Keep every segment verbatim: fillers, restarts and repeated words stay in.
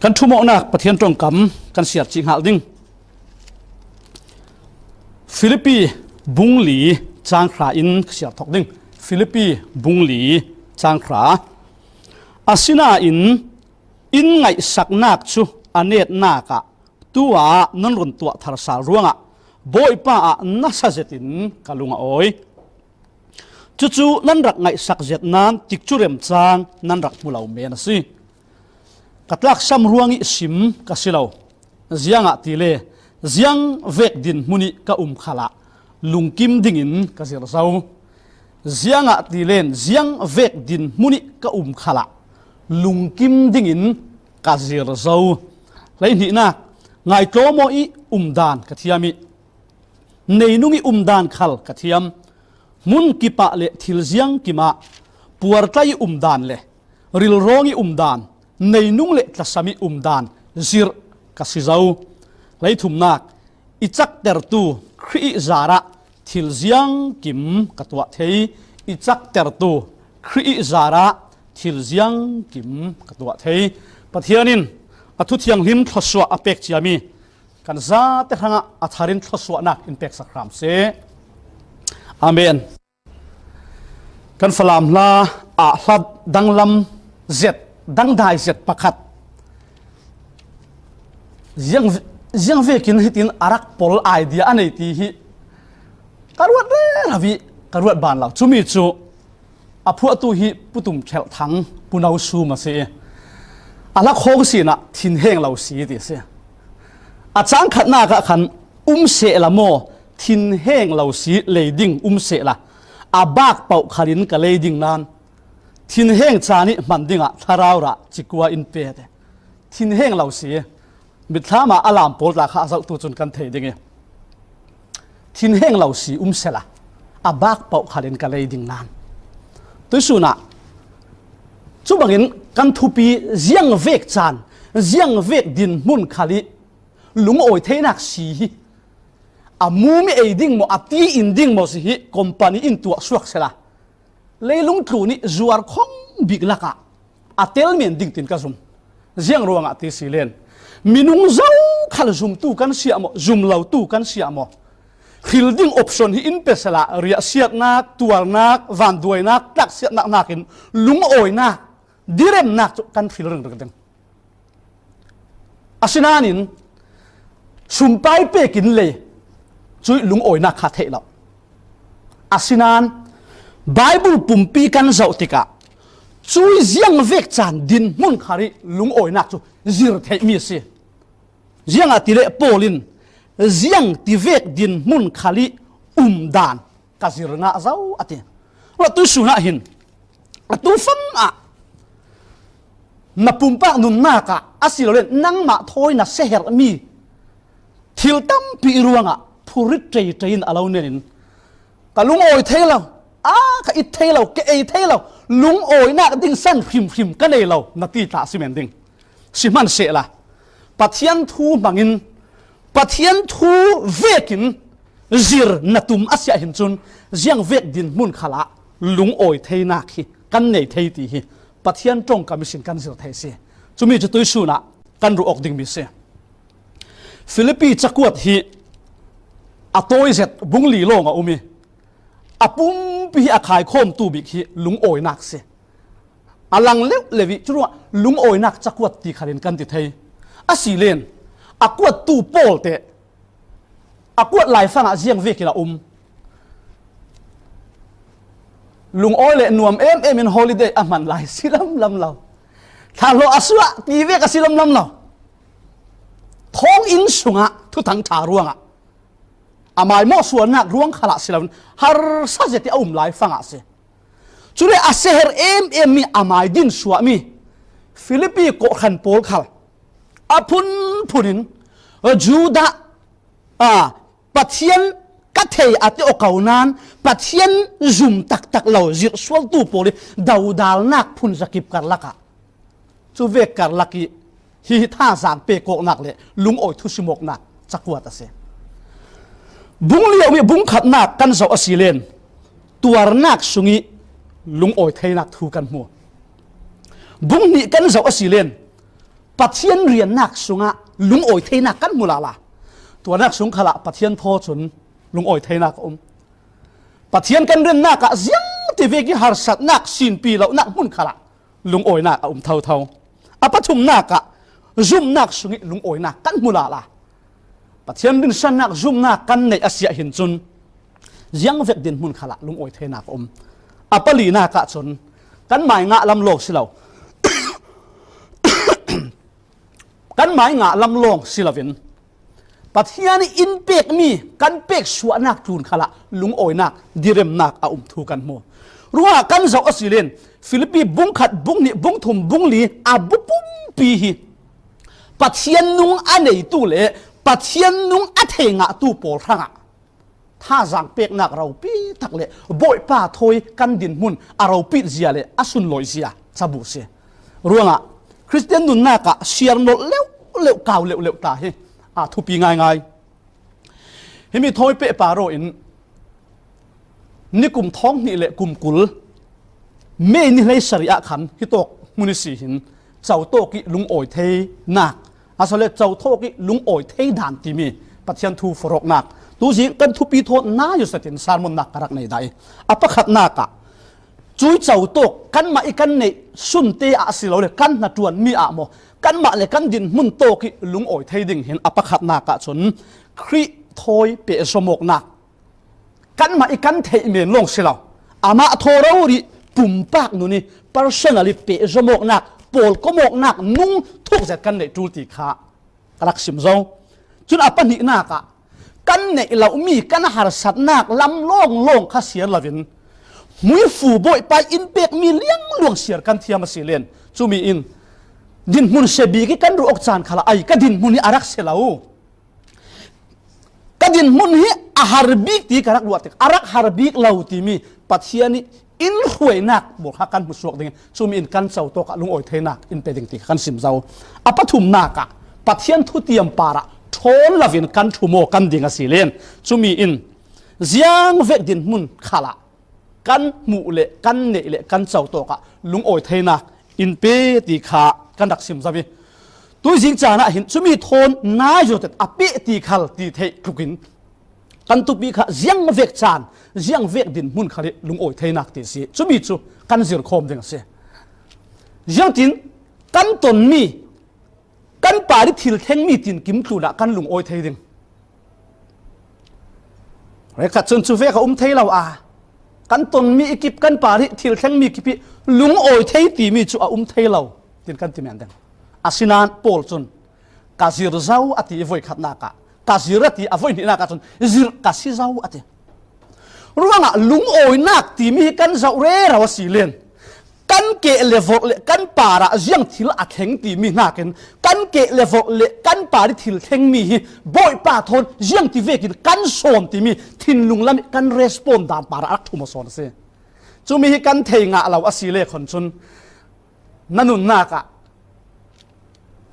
Kan thumawhnak Pathian ṭongkam kan siar cih hngal ding. Filipi bung li cang hra in ka siar thawk ding. Filipi bung li cang hra. Asinain in ngaihsaknak cu a netnak ah tu-ah nan run tuah thar sal ruangah Bawipa ah nasa zetin ka lung a awi. Cucu nan rak ngaihsak zet nain tikcu remcang nan rak hmu lo men a si. Ka tlaksam ruang i sim ka si lo. Ziangahtile ziang vek dinhmun i ka um khalah lungkim dingin ka zir zo. Ziangahtile ziang vek dinhmun i ka um khalah lungkim dingin ka zir zo. Hleihnihnak, ngaitlawm aw i umdan ka thiam i neinung i umdan khal ka thiam. Hmun kipah le thil ziang kimah puartlai i umdan le rilrawng i umdan, neinung le tlasam i umdan zirh ka si zo. Hleithumnak, i caktertu Khrih i zarah thil ziang kim ka tuah thei. I caktertu Khrih i zarah thil ziang kim ka tuah thei. Pathian in a thu thianghlim thluasuah a pek ciami kan zate hrangah a tharin thluasuahnak in peksak hram seh. Amen. Kan Falam hla ah hla danglam zet, dangdai zet pakhat ziang, ziang vekin hitin a rak pol idea a nei ti hi ka ruat rero i ka ruat ban lo. Cumi cu a phuahtu hi Pu Tum Khelh Thang, Pu No Sum a si i a hlakhawng sinah thinheng lo si ti a si. A cangkhatnak ah khan um sehla maw, thinheng lo si lei ding um sehla a bak pauh khalin ka lei ding nain thinheng caan i hman dingah thlarau rah cikua in pe ti. Thinheng lo si. Mitthlam ah a lam pawl tla kha a zohtu cun kan thei ding i thinheng lo si um sehla a bak pauh khalin ka lei ding nain. Tuisun ah cu bangin kan thupi ziang vek caan, ziang vek dinhmun khal i lungawi theinak si hi a mumi ei ding maw, a ti in ding maw si hi company in tuah suak sehla leilung tlun i zuar khong bik lakah a tel men ding tin ka zum. Ziang ruangah ti si len, minung zokhal zumtu kan si ah maw, zum lotu kan si ah maw, hril ding option hi in pe sehla riahsiatnak, tuarnak, vanduainak, tlaksiatnak hnakin lungawinak, diremnak cu kan hril ringring ding. Asinain sumpai pekin lei cuih lungawinak kha theih lo. Asinain Baibal pumpi kan zoh tikah cuih ziang vek caan dinhmun khal i lungawinak cu zir theihmi a si. Ziangahtile Paul in ziang ti vek dinhmun khal i umdan ka zir ngah zo a ti. Ruah tuisun ah hin atu fang ah na pumpak nunnak ah asilole nangmah thawi na siaherhmi thil tampi ruangah phurit ṭeiṭei in a lo nenin ka lungawi thei lo, a ka it thei lo, ka ei thei lo, lungawinak ding san hrimhrim ka nei lo na ti tla si men ding. Sihmanhsehla Pathian thu hmangin, Pathian thu vekin zir na tum a si ah hin cun ziang vek dinhmun khalah lungawi theinak hi kan nei thei ti hi Pathian ṭongkam ihsin kan zir thei si. Cumi cu tuisun ah kan ruah awk dingmi si. Filipi cakuat hi a tawi zet bung li lawng a um i a pumpi hi a khaikhawmtu bik hi lungawinak si. A lang leuh leuh i curuangah lungawinak cakuat ti khalin kan ti thei. Asilen a kuattu pawl te a kuat laifangah ziang vekin a um. Lungawi le nuam em em in holiday a hman lai si lamlam lo. Thlahlawh a suah ti vek a si lamlam lo. Thawnginn sungah thuthang ṭha ruangah a mai mawh sualnak ruang khalah si loin harsa zet i a um laifangah si. Cule a siaherh em em mi a mai din suahmi Filipi kawhhran pawl khal a phunphun in Judah, a, Pathian ka thei a ti aw ko nain Pathian zum taktak lo zirh sualtu pawl i dodalnak phun zakip karlak ah cu vek karlak i hi hi thazaang pekawknak le lungawi thusimawknak cakuat a si. Bung li a um i bung khatnak kan zoh a si len tuarnak sung i lungawi theinak thu kan hmu. Bung hnih kan zoh a si len Pathian riannak sungah lungawi theinak kan hmu lala. Tuanak sung khalah Pathian thaw cun lungawi theinak a um. Pathian kan riannak ah ziang tivek i harsatnak, sinpi lonak hmun khalah lungawinak a um thotho. A pathumnak ah zumnak sungih lungawinak kan hmu lala. Pathian rinsannak zumnak kan neih a si ah hin cun ziangvek dinhmun khalah lungawi theinak a um. A palinak ah cun kan mai ngah lam lawng si lo. Kan mai ngah lam lawng si loin Pathian in pekmi kan pek suahnak tlun khalah lungawinak, diremnak a um thu kan hmu. Ruah kan zoh a si len Filipi bungkhat, bunghnih, bungthum, bungli a bu pumpi hi Pathian nung a neitu le Pathian nung a thei ngahtu pawl hrangah thazaang peknak ropi tak le Bawipa thawi kan dinhmun a ropit zia le a sunlawi zia cabu si. Ruangah Khristian nunnak ah siar nolh leuhleuh, kau leuhleuh ta hi a thupi ngaingai. Himi thawi pehpar aw in nikum thawng hnih le kum kul May ni hleisarih ah khan hitawk hmun i si hin cotawk ih lungawi theinak, a sawle cotawk ih lungawi thei dan timi Pathian thu forhawknak tuzing kan thupi thawn nai uh satin sermonnak ka rak nei dah i, a pakhatnak ah cui cotawk kanmah i kan neih sunte ah a si lo le kan hnaṭuanmi ah maw, kanmah le kan dinhmun tawk ih lungawi thei ding hin a pakhatnak ah cun Khrih thawi pehzomawknak kanmah i kan theih men lawng si lo, amah thaw rori pumpak nun i personal i pehzomawknak, pawlkomawknak nung thuk zet kan neih ṭul ti kha ka rak sim zo. Cun a pahnihnak ah kan neih lomi kan harsatnak lam lawnglawng kha siar loin hmuifu Bawipa in pekmi liangluang siar kan thiam a si len cumi in dinhmun sia bik i kan ruah awk caan khalah ai ka dinhmun hi a rak si lo. Ka dinhmun hi a har bik ti ka rak ruah tik, a rak har bik lo timi Pathian ih in hruainak bawlkha kan hmusuak ding, cumi in kan cotawk ah lungawi theinak in pe ding ti kha kan sim zo. A pathumnak ah Pathian thutiam parah ṭhawn loin kan ṭhum aw kan ding a si len cumi in ziangvek dinhmun khalah kan hmuh le kan neih le kan cotawk ah lungawi theinak in pe ti kha kan rak sim zo i, tuizing caan ah hin cumi thawn nai zawtet a peh ti khal ti theih tlukin kan thupi kha ziangvek caan, ziangvek dinhmun khal ih lungawi theinak ti si. Cumi cu kan zirkhawm ding a si. Ziangtin kan tonmi kan par ih thil thlengmi tinkim tlunah kan lungawi thei ding. Rek khat cun cu vek a um thei lo a, kan tonmi ih kip kan par ih thil thlengmi kip ih lungawi thei timi cu a um thei lo tin kan ti men ding. Asinain Paul cun ka zir zo a ti i voi khatnak ah, ka zir a ti a voi hnihnak ah cun zirh ka si zo a ti. Ruangah lungawinak timi hi kan zoh rero a si len kan keh le vorh le kan parah ziang thil a thleng timi hnakin kan keh le vorh le kan par ih thil thlengmi hi Bawipa thawn ziang ti vekin kan sawm timi thinlung lam ih kan respond dan parah a rak thum aw sawn a si. Cumi hi kan thei ngah lo a si le khon cun na nunnak ah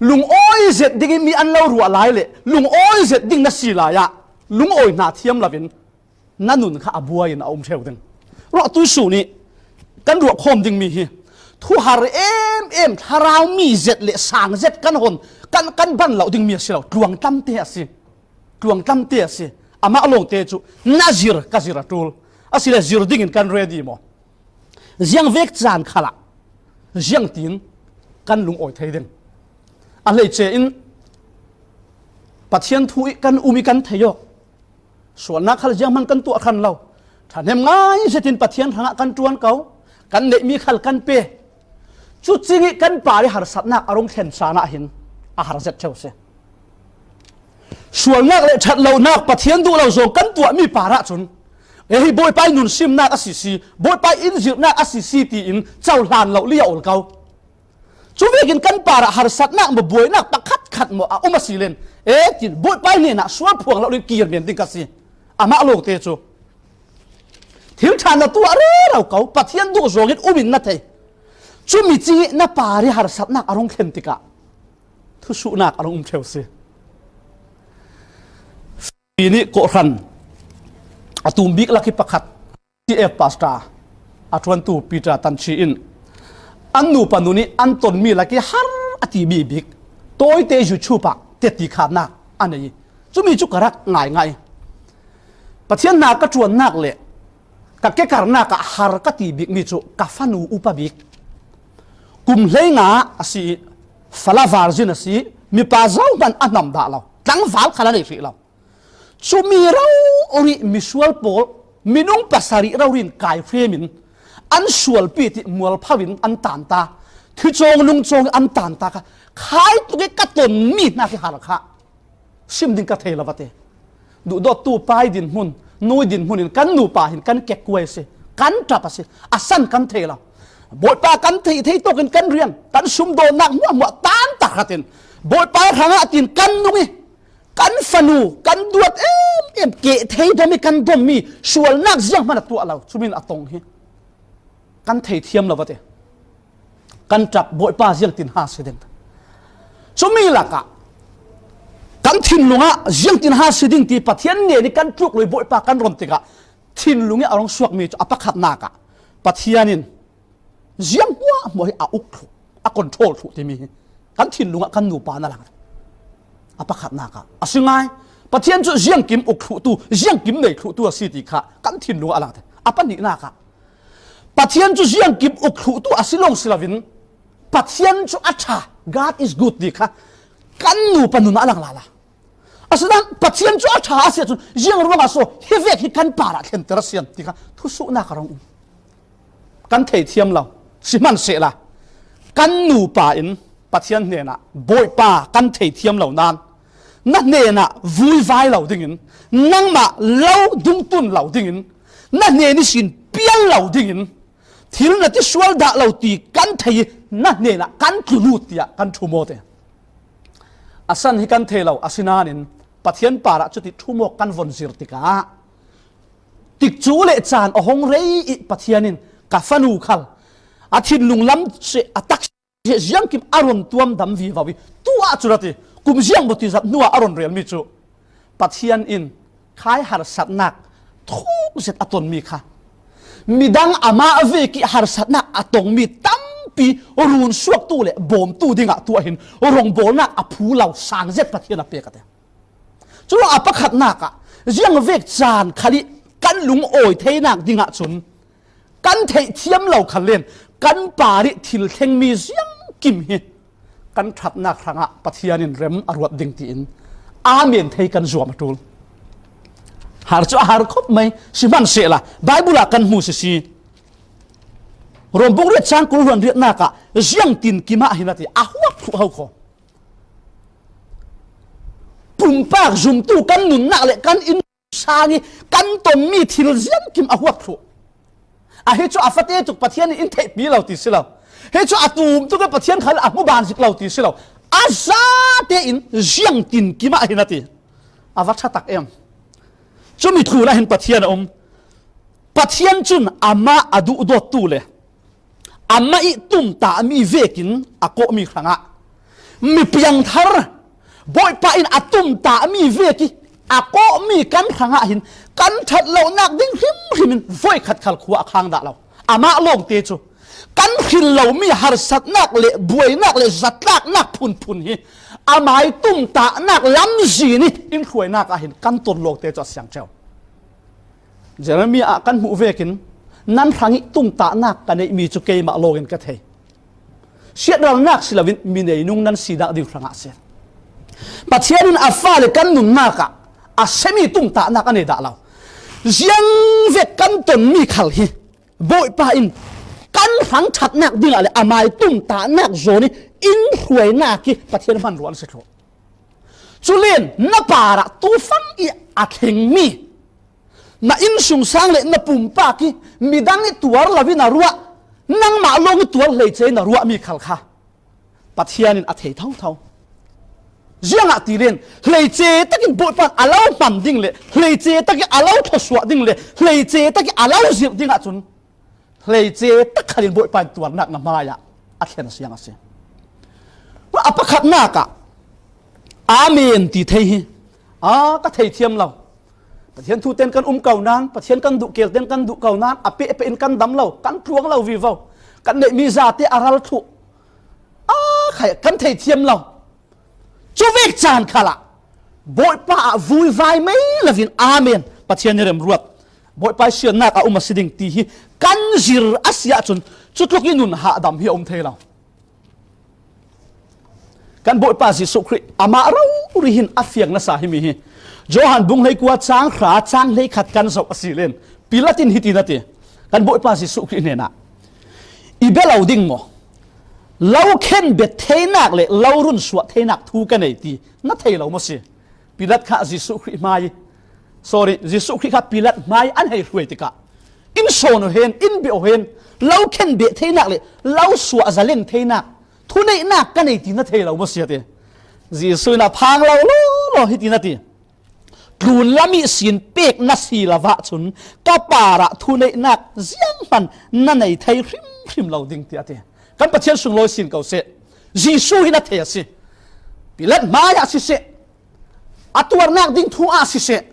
lungawi zet ding ih mi an lo ruah lai le lungawi zet ding na si lai ah lungawi hna thiam loin na nun kha a buai in a um ṭheu ding. Ruah tuisun ih kan ruah khawm dingmi hi thuhar em em, thlarau mi zet le sang zet kan hon kan, kan ban lo dingmi a si lo, tluangtlamte a si. Tluangtlamte a si. Amah lawngte cu na zir, ka zir a ṭul. Asile zir dingin kan ready maw? Ziangvek caan khalah ziangtin kan lungawi thei ding. A hleice in Pathian thu ih kan um ih kan thei awk sualnak khal zianghman kan tuah hran lo. Ṭhahnem ngai zetin Pathian hrangah kan ṭuan ko, kan neihmi khal kan pe. Cucing ih kan par ih harsatnak a rung thlen caan ah hin a har zet ṭheu si. Sualnak le ṭhat lonak Pathian duh lo zong kan tuahmi parah cun, e, hi Bawipa ih nun simnak a sisi, Bawipa ih in zirhnak a sisi tiin cohlan lo li a ol ko. Cuvekin kan parah harsatnak maw, buainak pakhatkhat maw a um a si len, e, tin Bawipa ih hnenah sual phuang lo ding kir men ding ka si. Amah lawngte cu thil ṭha na tuah rero ko, Pathian duh zawngin um in na thei. Cumi cingih na par ih harsatnak a rung thlen tikah thusuhnak a rung um ṭheu si. Pi nih kawhhran a tum bik lak ih pakhat, C F Pastor a ṭuantu Peter Tanchi in an nupa nun ih an tonmi lak ih har a ti bibik Tawite YouTube ah teti khatnak a nei. Cumi cu ka rak ngaingai. Pathian hna ka ṭuannak le ka kekarnak ah har ka ti bikmi cu ka fanu upa bik. Kum hleinga a si i, fala virgin a si i, mipa zohman a hnam dah lo, tlangval khal a nei hrih lo. Cumi rori misual pawl, minung pasarih rori in kai hremin an sualpi ti mualpho in an tanta, thicawng nungcawng in an tanta kha khai tuk i ka tonmi hna khi har kha sim ding ka thei lo va ti. Duhdawttu pai dinhmun, nui dinhmun in kan nupa hin kan kekkuai a si, kan ṭap a si, a san kan thei lo. Bawipa kan theih thei tawkin kan rian, kan sumdawnnak hmuahhmuah tan tak khatin Bawipa hrangah tin kan nung i kan fanu, kan duat em em, keh thei dom i kan dommi sualnak zianghman a tuah lo, cumin a tong hi kan thei thiam lo va ti. Kan ṭap Bawipa ziangtin ha si ding. Cumi lakah kan thinlung ah ziangtin ha si ding ti Pathian ngen i kan tluk lo i Bawipa kan ron tikah thinlung i a rung suakmi cu a pakhatnak ah Pathian in ziang hmuahhmuah hi a uk thluh, a control thluh timi hi kan thinlung ah kan nupa na lang a pakhatnak ah a si ngai. Pathian cu ziangkim uk thluhtu, ziangkim nei thluhtu a si ti kha kan thinlung ah a lang. A pahnihnak ah Pathian cu ziangkim uk thluhtu a si lawng si loin Pathian cu a ṭha, God is good ti kha kan nupa nun ah a lang lala. Asinain Pathian cu a ṭha a si ahcun ziang ruangah so hi vek hi kan parah thlenter a si an ti kha thusuhnak a rung um. Kan thei thiam lo. Sihmanhsehla kan nupa in Pathian hnenah, Bawipa, kan thei thiam lo nain na hnenah vuivai lo dingin, nangmah lo dungtun lo dingin, na hnen ihsin pial lo dingin thil na ti sual dah lo ti kan thei i na hnenah kan tlun u tiah kan ṭhum aw te. A san hi kan thei lo, asinain Pathian parah cuti ṭhum aw kan von zir tikah tikcu le caan a hong rei i Pathian in ka fanu khal a thinlung lam seh, a tak seh, ziangkim a ron tuam dam vivo i tu ah cun a ti, kum ziang maw ti zat hnu ah a ron relmi cu Pathian in khai harsatnak thuk zet a tonmi kha midang amah vek i harsatnak a tongmi tampi runsuaktu le bawmtu dingah tuah hin rongbawlnak a phu lo sang zet Pathian a pek a ti. Cu a pakhatnak ah ziang vek caan khal i kan lungawi theinak dingah cun kan theih thiam lo khal len kan par i thil thlengmi ziangkim hi kan ṭhatnak hrangah Pathian in rem a ruat ding tiin amen thei kan zuam a ṭul. Har cu a har khop mai, sihmanhsehla Baibal ah kan hmu sisi. Rom bung riat cang kul hluan riatnak ah ziangtin kimah hin a ti, a huap thluh ho kho. Pumpak zumtu kan nunnak le kan inn sang i kan tonmi thil ziangkim a huap thluh. A hi cu a fate tuk Pathian in in theihpi lo ti si lo. Hi cu a tum tuk i Pathian khal a hmu ban zik lo ti si lo. A zate in ziangtin kimah hin a ti. A va ṭha tak em. Cumi tlun ah hin Pathian a um. Pathian cun amah a duhdawttu le amah i tumtahmi vekin a kawhmi hrangah, mi piangthar Bawipa in a tumtahmi vek i a kawhmi kan hrangah hin kan ṭhat lonak ding hrimhrim in voikhat khal khua a khang dah lo. Amah lawngte cu kan hril lomi harsatnak le buainak le zatlaknak phunphun hi amai tumtahnak lamzin i in hruainak ah hin kan ton lawngte cu a siang ṭheu. Jeremiah ah kan hmuh vekin, nan hrang i tumtahnak ka neihmi cu keimah lawngin ka thei. Siatralnak si loin mi neinung nan sinak ding hrangah a si. Pathian in a fale kan nunnak ah a semi tumtahnak a nei dah lo. Ziangvek kan tonmi khal hi Bawipa in kan hrang ṭhatnak dingah le amai tumtahnak zawn i in hruainak i Pathian hmanrua an si thluh. Culen na parah tufang i a thlengmi, na innsungsang le na pumpak i midang i tuar lo in a ruah, nangmah lawng i tuar hleice in a ruahmi khal kha Pathian in a thei thotho. Ziangahtile hleice takin Bawipa in a lo hman ding le hleice takin a lo thluasuah ding le hleice takin a lo zirh ding ahcun hleice tak khalin Bawipa in tuarnak na hmaiah a thlen siang a si. A pakhatnak ah, amen ti thei hi, a ka thei thiam lo. Pathian thu ten kan um ko nain, Pathian kan duh kel ten kan duh ko nain, a pehpeh in kan dam lo, kan tluang lo vivo. Kan neihmi zate a ral thluh. A khai kan thei thiam lo. Cuvek caan khalah Bawipa ah vui vai mai lovin, Amen, Pathian i remruat, Bawipa i siannak a um a si ding ti hi kan zir a si ahcun, cutluk i nun hahdam hi a um thei lo. Kan Bawipa Jesuh Khrih amah rori hin a fiang nasa himi hi Johan bung hleikua cang hra cang hleikhat kan zoh a si len, Pilat in hiti na ti, kan Bawipa Jesuh Khrih hnenah, "I bia lo ding maw? Lo khen bet theinak le lo run suah theinak thu ka nei ti na thei lo maw si?" Pilat kha Jesuh Khrih hmai, sorry, Jesuh Khrih kha Pilat hmai an hei hruai tikah, "In sawn uh hen, in bia uh hen, lo khen bet theinak le lo suah zalen theinak thuneihnak ka nei ti na thei lo maw si?" a ti. Jesuh in a phang lo lo lo hiti na ti, "Tlunlam ihsin pek na si lo ahcun ka parah thuneihnak zianghman na nei thei hrimhrim lo ding," tiah a ti. Kan Pathian sunglawi sin ko seh. Jesuh hi na thei a si. Pilat hmai ah siseh, a tuarnak ding thu ah siseh,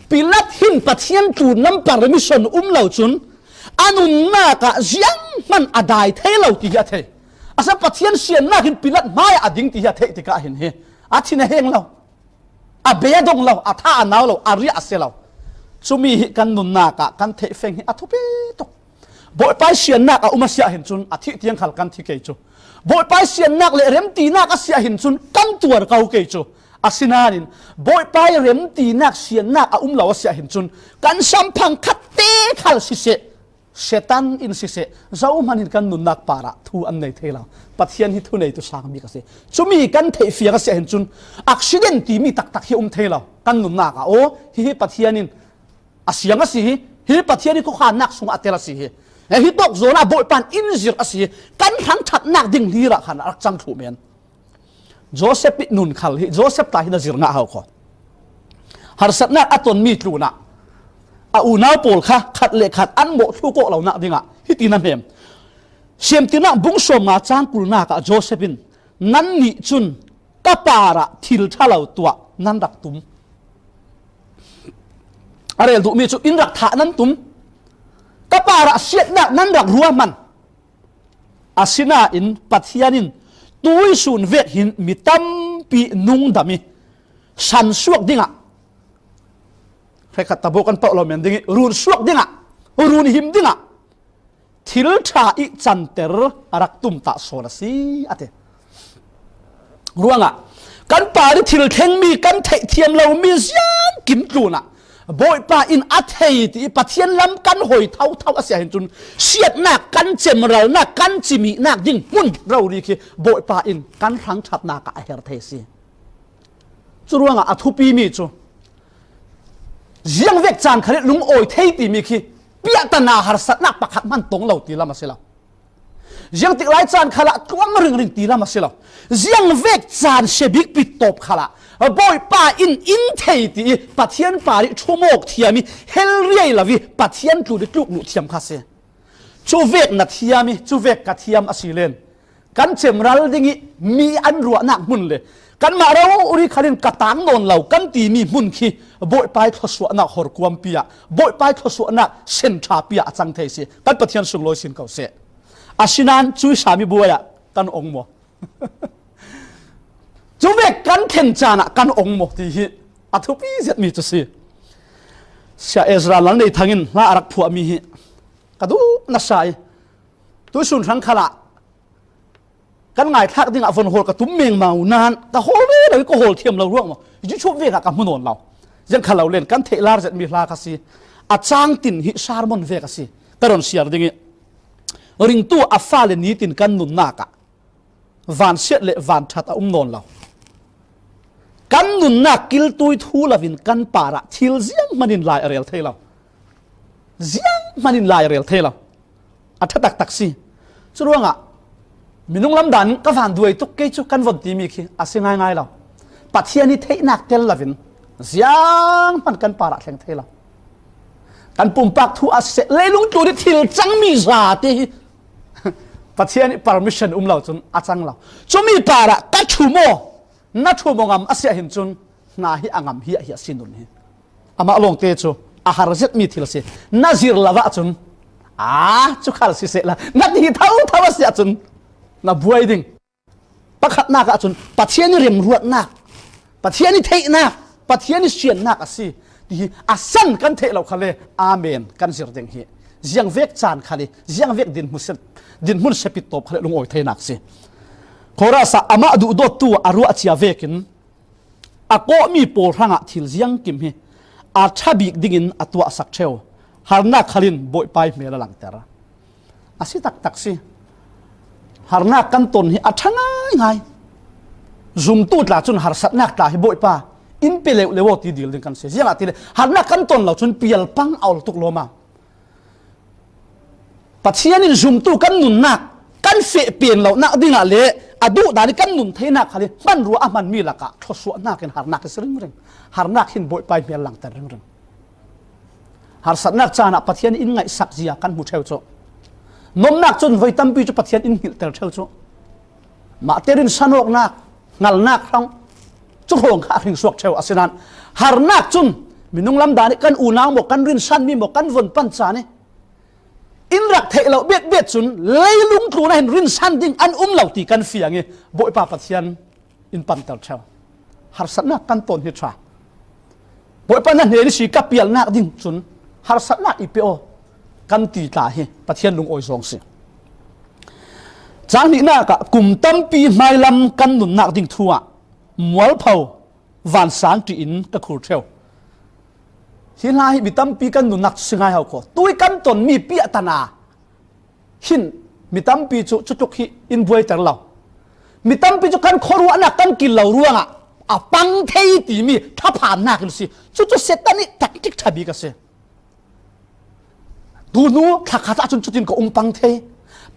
Pilat hin Pathian tlunlam permission um lo cun a nunnak ah zianghman a dai thei lo ti hi a thei. Asinain Pathian siannak hin Pilat hmai ah a ding ti hi a theih tikah hin hi a thin a heng lo, a bei a dong lo, a tha a nau lo, a riah a si lo. Cumi hi kan nunnak ah kan theih feng hi a thupi tuk. Bawipa i siannak a um a si ahhin cun a thih tiang khal kan thi kei cu. Bawipa i siannak le remtinak a si ahhin cun kan tuar ko kei cu. Asinain Bawipa i remtinak siannak a um lo a si ahhin cun kan samphang khat te khal siseh, Satan in siseh, zohman in kan nunnak parah thu an nei thei lo. Pathian hi thuneitu sang bik a si. Cumi kan theih fiang a si ahhin cun accident timi taktak hi a um thei lo. Kan nunnak ah, aw, hihi Pathian in a siang a si hi, hi Pathian hi khuakhannak sungah a tel a si hi. Hi tawk zawn ah Bawipa in in zir a si hi. Kan hrangṭhatnak ding hlir ah khan a rak cang thluh men. Joseph i nun khal hi, Joseph ta hi na zir ngah hau kho. Harsatnak a tonmi tlunah a unau pawl kha khat le khat an mawh thlu kawh lonak dingah hiti na hnem. Siamtirnak bung sawmnga cang kulnak ah Joseph in, "Nannih cun ka parah thil ṭha lo tuah nan rak tum. A rel duhmi cu in rak thah nan tum. Ka parah siatnak nan rak ruahman. Asinain Pathian in tuisun vek hin mi tampi nungdam i san suak dingah, hrekkhat tabu kan pauh lo men ding i run suak dingah, run him dingah thil ṭha i canter a rak tumtah sawn a si," a ti. Ruangah kan parih thil thlengmi, kan theihthiam lomi ziangkim tlunah Bawipa in a thei ti i Pathian lam kan hoi thotho a si ahhin cun siatnak, kan cemralnak, kan cimihnak ding hmun rori khi Bawipa in kan hrangṭhatnak ah a her thei a si. Cu ruangah a thupimi cu ziangvek caan khal in lungawi thei timi khi piahtana harsatnak pakhat hman tong lo ti lam a si lo. Ziangtik lai caan khalah tluang ringring ti lam a si lo. Ziangvek caan sia bik pi tawp khalah Bawipa in in thei ti i Pathian parih ṭhumawk thiam i hel riai lo i Pathian tlun i tluk luh thiam kha a si. Cuvek na thiam i cuvek ka thiam a si len kan cemral ding i mi an ruahnak hmun le kanmah rori khal in ka tang nawn lo kan timi hmun khi Bawipa i thluasuahnak horkuampi ah, Bawipa i thluasuahnak senṭhapi ah a cang thei si. Kan Pathian sunglawi sin ko seh. Asinain cuih sami buai ah kan ong maw? Cuvek kan thlen caan ah kan ong maw ti hi a thupi zetmi cu si. Sia Ezra Lalneithang in hla a rak phuahmi hi ka duh nasa i tuisun hrang khalah kan ngaithlak dingah von hawl ka tum mengmau nain ka hawl ve lo i ka hawl thiam lo ruang maw? Hi cu vek ah ka hmu nawn lo. Ziang kha lo len kan theih lar zetmi hla kha si. A cangtin hi sermon vek a si. Ka ron siar ding i ringtu a fale nitin kan nunnak ah vansiat le vanṭhat a um nawn lo. Kan nunnak kiltui thu loin kan parah thil zianghman in lai a rel thei lo. Zianghman in lai a rel thei lo. A ṭha taktak si. Curuangah minung lam dan in ka van duai tuk kei cu kan von timi khi a si ngaingai lo. Pathian i theihnak tel loin zianghman kan parah thleng thei lo. Kan pumpak thu a siseh, leilung tlun i thil cangmi zate hi Pathian i permission um lo cun a cang lo. Cumi parah ka ṭhum aw, na ṭhum aw ngam a si ahhin cun hna hi a ngam hi a hi a si nun hi. Amah lawngte cu a har zetmi thil a si. Na zir lo ahcun, aa, cu khal sisehla na ti thotho a si ahcun na buai ding. Pakhatnak ahcun Pathian i remruatnak, Pathian i theihnak, Pathian i siannak a si ti hi a san kan theih lo khal le, amen kan zir ding hi. Ziangvek caan khal i, ziangvek dinhmun se, dinhmun sepit tawp khal le lungawi theinak si. Khoras ah amah duhdawttu a ruah cia vekin a kawhmi pawl hrangah thil ziangkim hi a ṭha bik dingin a tuahsak ṭheu. Harnak khal in Bawipa i hmel a langter. A si taktak si. Harnak kan ton hi a ṭha ngaingai. Zumtu tla cun harsatnak tla hi Bawipa in pe leuh leuh aw ti dil ding kan si. Ziangahtile harnak kan ton lo cun pialpang a ol tuk lawma. Pathian in zumtu kan nunnak kan feh pen lonak dingah le a duhdan i kan nun theinak khal hi hmanrua a hmanmi lakah thluasuahnak in harnak hi si ringring. Harnak hin Bawipa i hmel langter ringring. Harsatnak caan ah Pathian in ngaihsak zia kan hmu ṭheu cu. Nomnak cun voi tampi cu Pathian in hngilhter ṭheu cu. Mahte rinsan awknak, hngalnak hrawng, cu hrawng kha a hringsuak ṭheu. Asinain harnak cun minung lamdan i kan unau maw, kan rinsanmi maw, kan von pan caan i in rak theih lo betbet cun leilung tlun ah hin rinsan ding an um lo ti kan fiang i Bawipa Pathian in panter ṭheu. Harsatnak kan ton hi ṭha. Bawipa na hnen i si ka pialnak ding cun harsatnak i pe aw kan ti tla hi Pathian lungawi zong si. Cang hnihnak ah kum tampi hmailam kan nunnak ding thu ah mualpho vansang ṭih in ka khur ṭheu. Hi hla hi mi tampi kan nunnak cu si ngai hau kho. Tui kan tonmi piahtana hin mi tampi cu cutluk hi in buaiter lo. Mi tampi cu kan khuaruahnak kan kil lo ruangah a pang thei timi thaphannak in si. Cucu Satan nih taktik ṭha bik a si. Tunu thlakhat ahcun cutin ka um pang thei.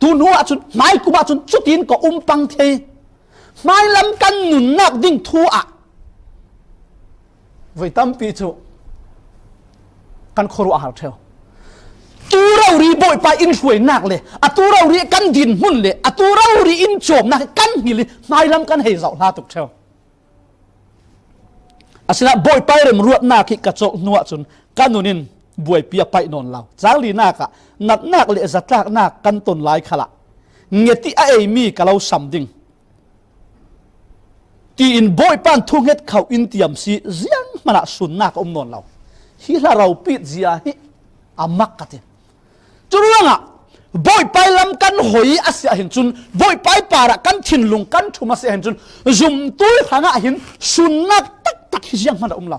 Tunu ahcun hmaikum ahcun cutin ka um pang thei. Hmailam kan nunnak ding thu ah voi tampi cu kan khuaruah a har ṭheu. Tu rori Bawipa in hruainak le a tu rori kan dinhmun le a tu rori in cawmnak kan hngilh i hmailam kan hei zoh hla tuk ṭheu. Asinain Bawipa i remruatnak hi ka cawk hnu ahcun ka nun in buaipi a paih nawn lo. Cang linak ah natnak le zatlaknak kan ton lai khalah ngetih a eimi ka lo sam ding. Tiin Bawipa in thunget kho in tiam si zianghman ah sunnak a um nawn lo. Hi hla ropit zia hi a mak ka ti. Curuangah Bawipa i lam kan hoi a si ahhin cun, Bawipa i parah kan thinlung kan ṭhum a si ahhin cun, zumtu hrangah hin sunnak taktak hi zianghman a um lo.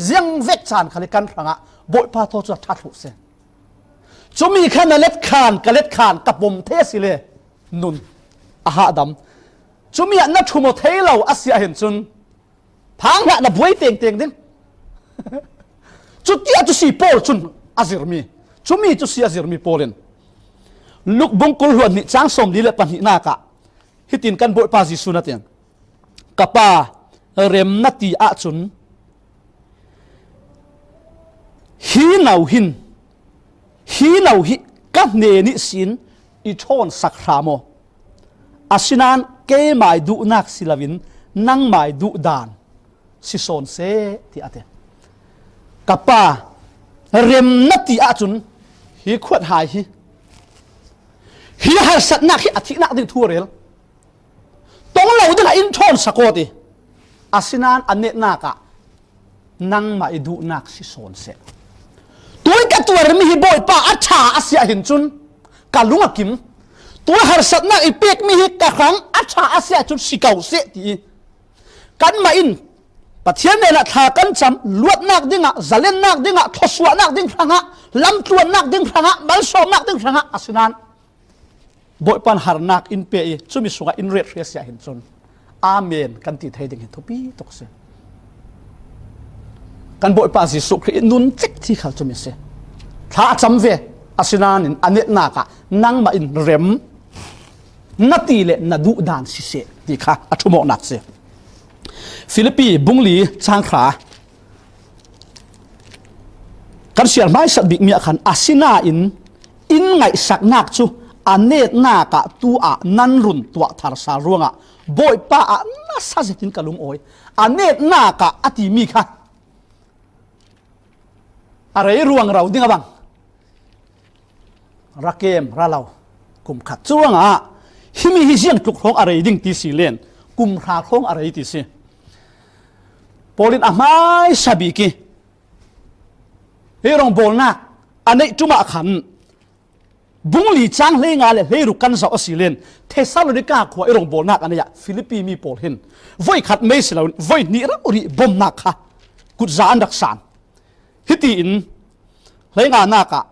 Ziangvek caan khal hi kan hrangah Bawipa thaw cu a ṭha thluh si. Cumi kha na let khan, ka let khan, ka pom thei a si le nun a hahdam. Cumi ah na ṭhum aw thei lo a si ahhin cun, phang hlah na buai tengteng ding. Cuti a cu si Paul cun a zirmi, cumi cu si a zirmi Paul in Luk bung kul hluan hnih cang sawmli le pahnihnak ah hitin kan Bawipa Jesuh na tiang, ka pa rem na ti ahcun hi no hin, hi no hi ka hnen ihsin i ṭhawnsak hram aw. Asinain keimai duhnak si loin nangmai duhdan si sawn seh, tiah a ti. Ka pa rem na ti ahcun hi khuat hai hi, hi harsatnak hi a thihnak ding thu a rel. Tong lo dingah in ṭhawnsak aw ti. Asinain a netnak ah nangmah i duhnak si sawn seh. Tui ka tuarmi hi Bawipa a ṭha a si ahhin cun ka lung a kim. Tui harsatnak i pekmi hi ka hrang a ṭha a si ahcun si ko seh ti. Kanmah in Pathian hnenah thla kan cam, luatnak dingah, zalennak dingah, thluasuahnak ding hrangah, lamtluannak ding hrangah, malsawmnak ding hrangah, asinain Bawipa in harnak in pe i cumi sungah in ret hri a si ahhin cun, amen kan ti thei ding hi thupi tuk a si. Kan Bawipa Jesuh Khrih i nun cek ti khal cumi a si. Thla a cam ve, asinain a netnak ah nangmah in rem na ti le na duhdan siseh ti kha a ṭhumawknak si. Filipi bung li cang hra kan siar hmaisat bikmi ah khan, asinain in ngaihsaknak cu a netnak ah tu ah nan run tuah thar sal ruangah Bawipa ah nasa zetin ka lungawi. A netnak ah a timi kha a rei ruangro ding a bang. Ra kem, ra lo, kum khat. Curuangah himi hi ziangtluk hrawng a rei ding ti si len kum hra hrawng a rei ti si. Paul in a hmaisa bik i hi rongbawlnak a neih ṭumah khan bung li cang hleinga le hleiruk kan zoh a si len Thessalonika khua i rongbawlnak a nei ah Filipi mi pawl hin voi khat mei si loin voi hnih rori bomnak kha kutza an rak san. Hitiin hleinganak ah,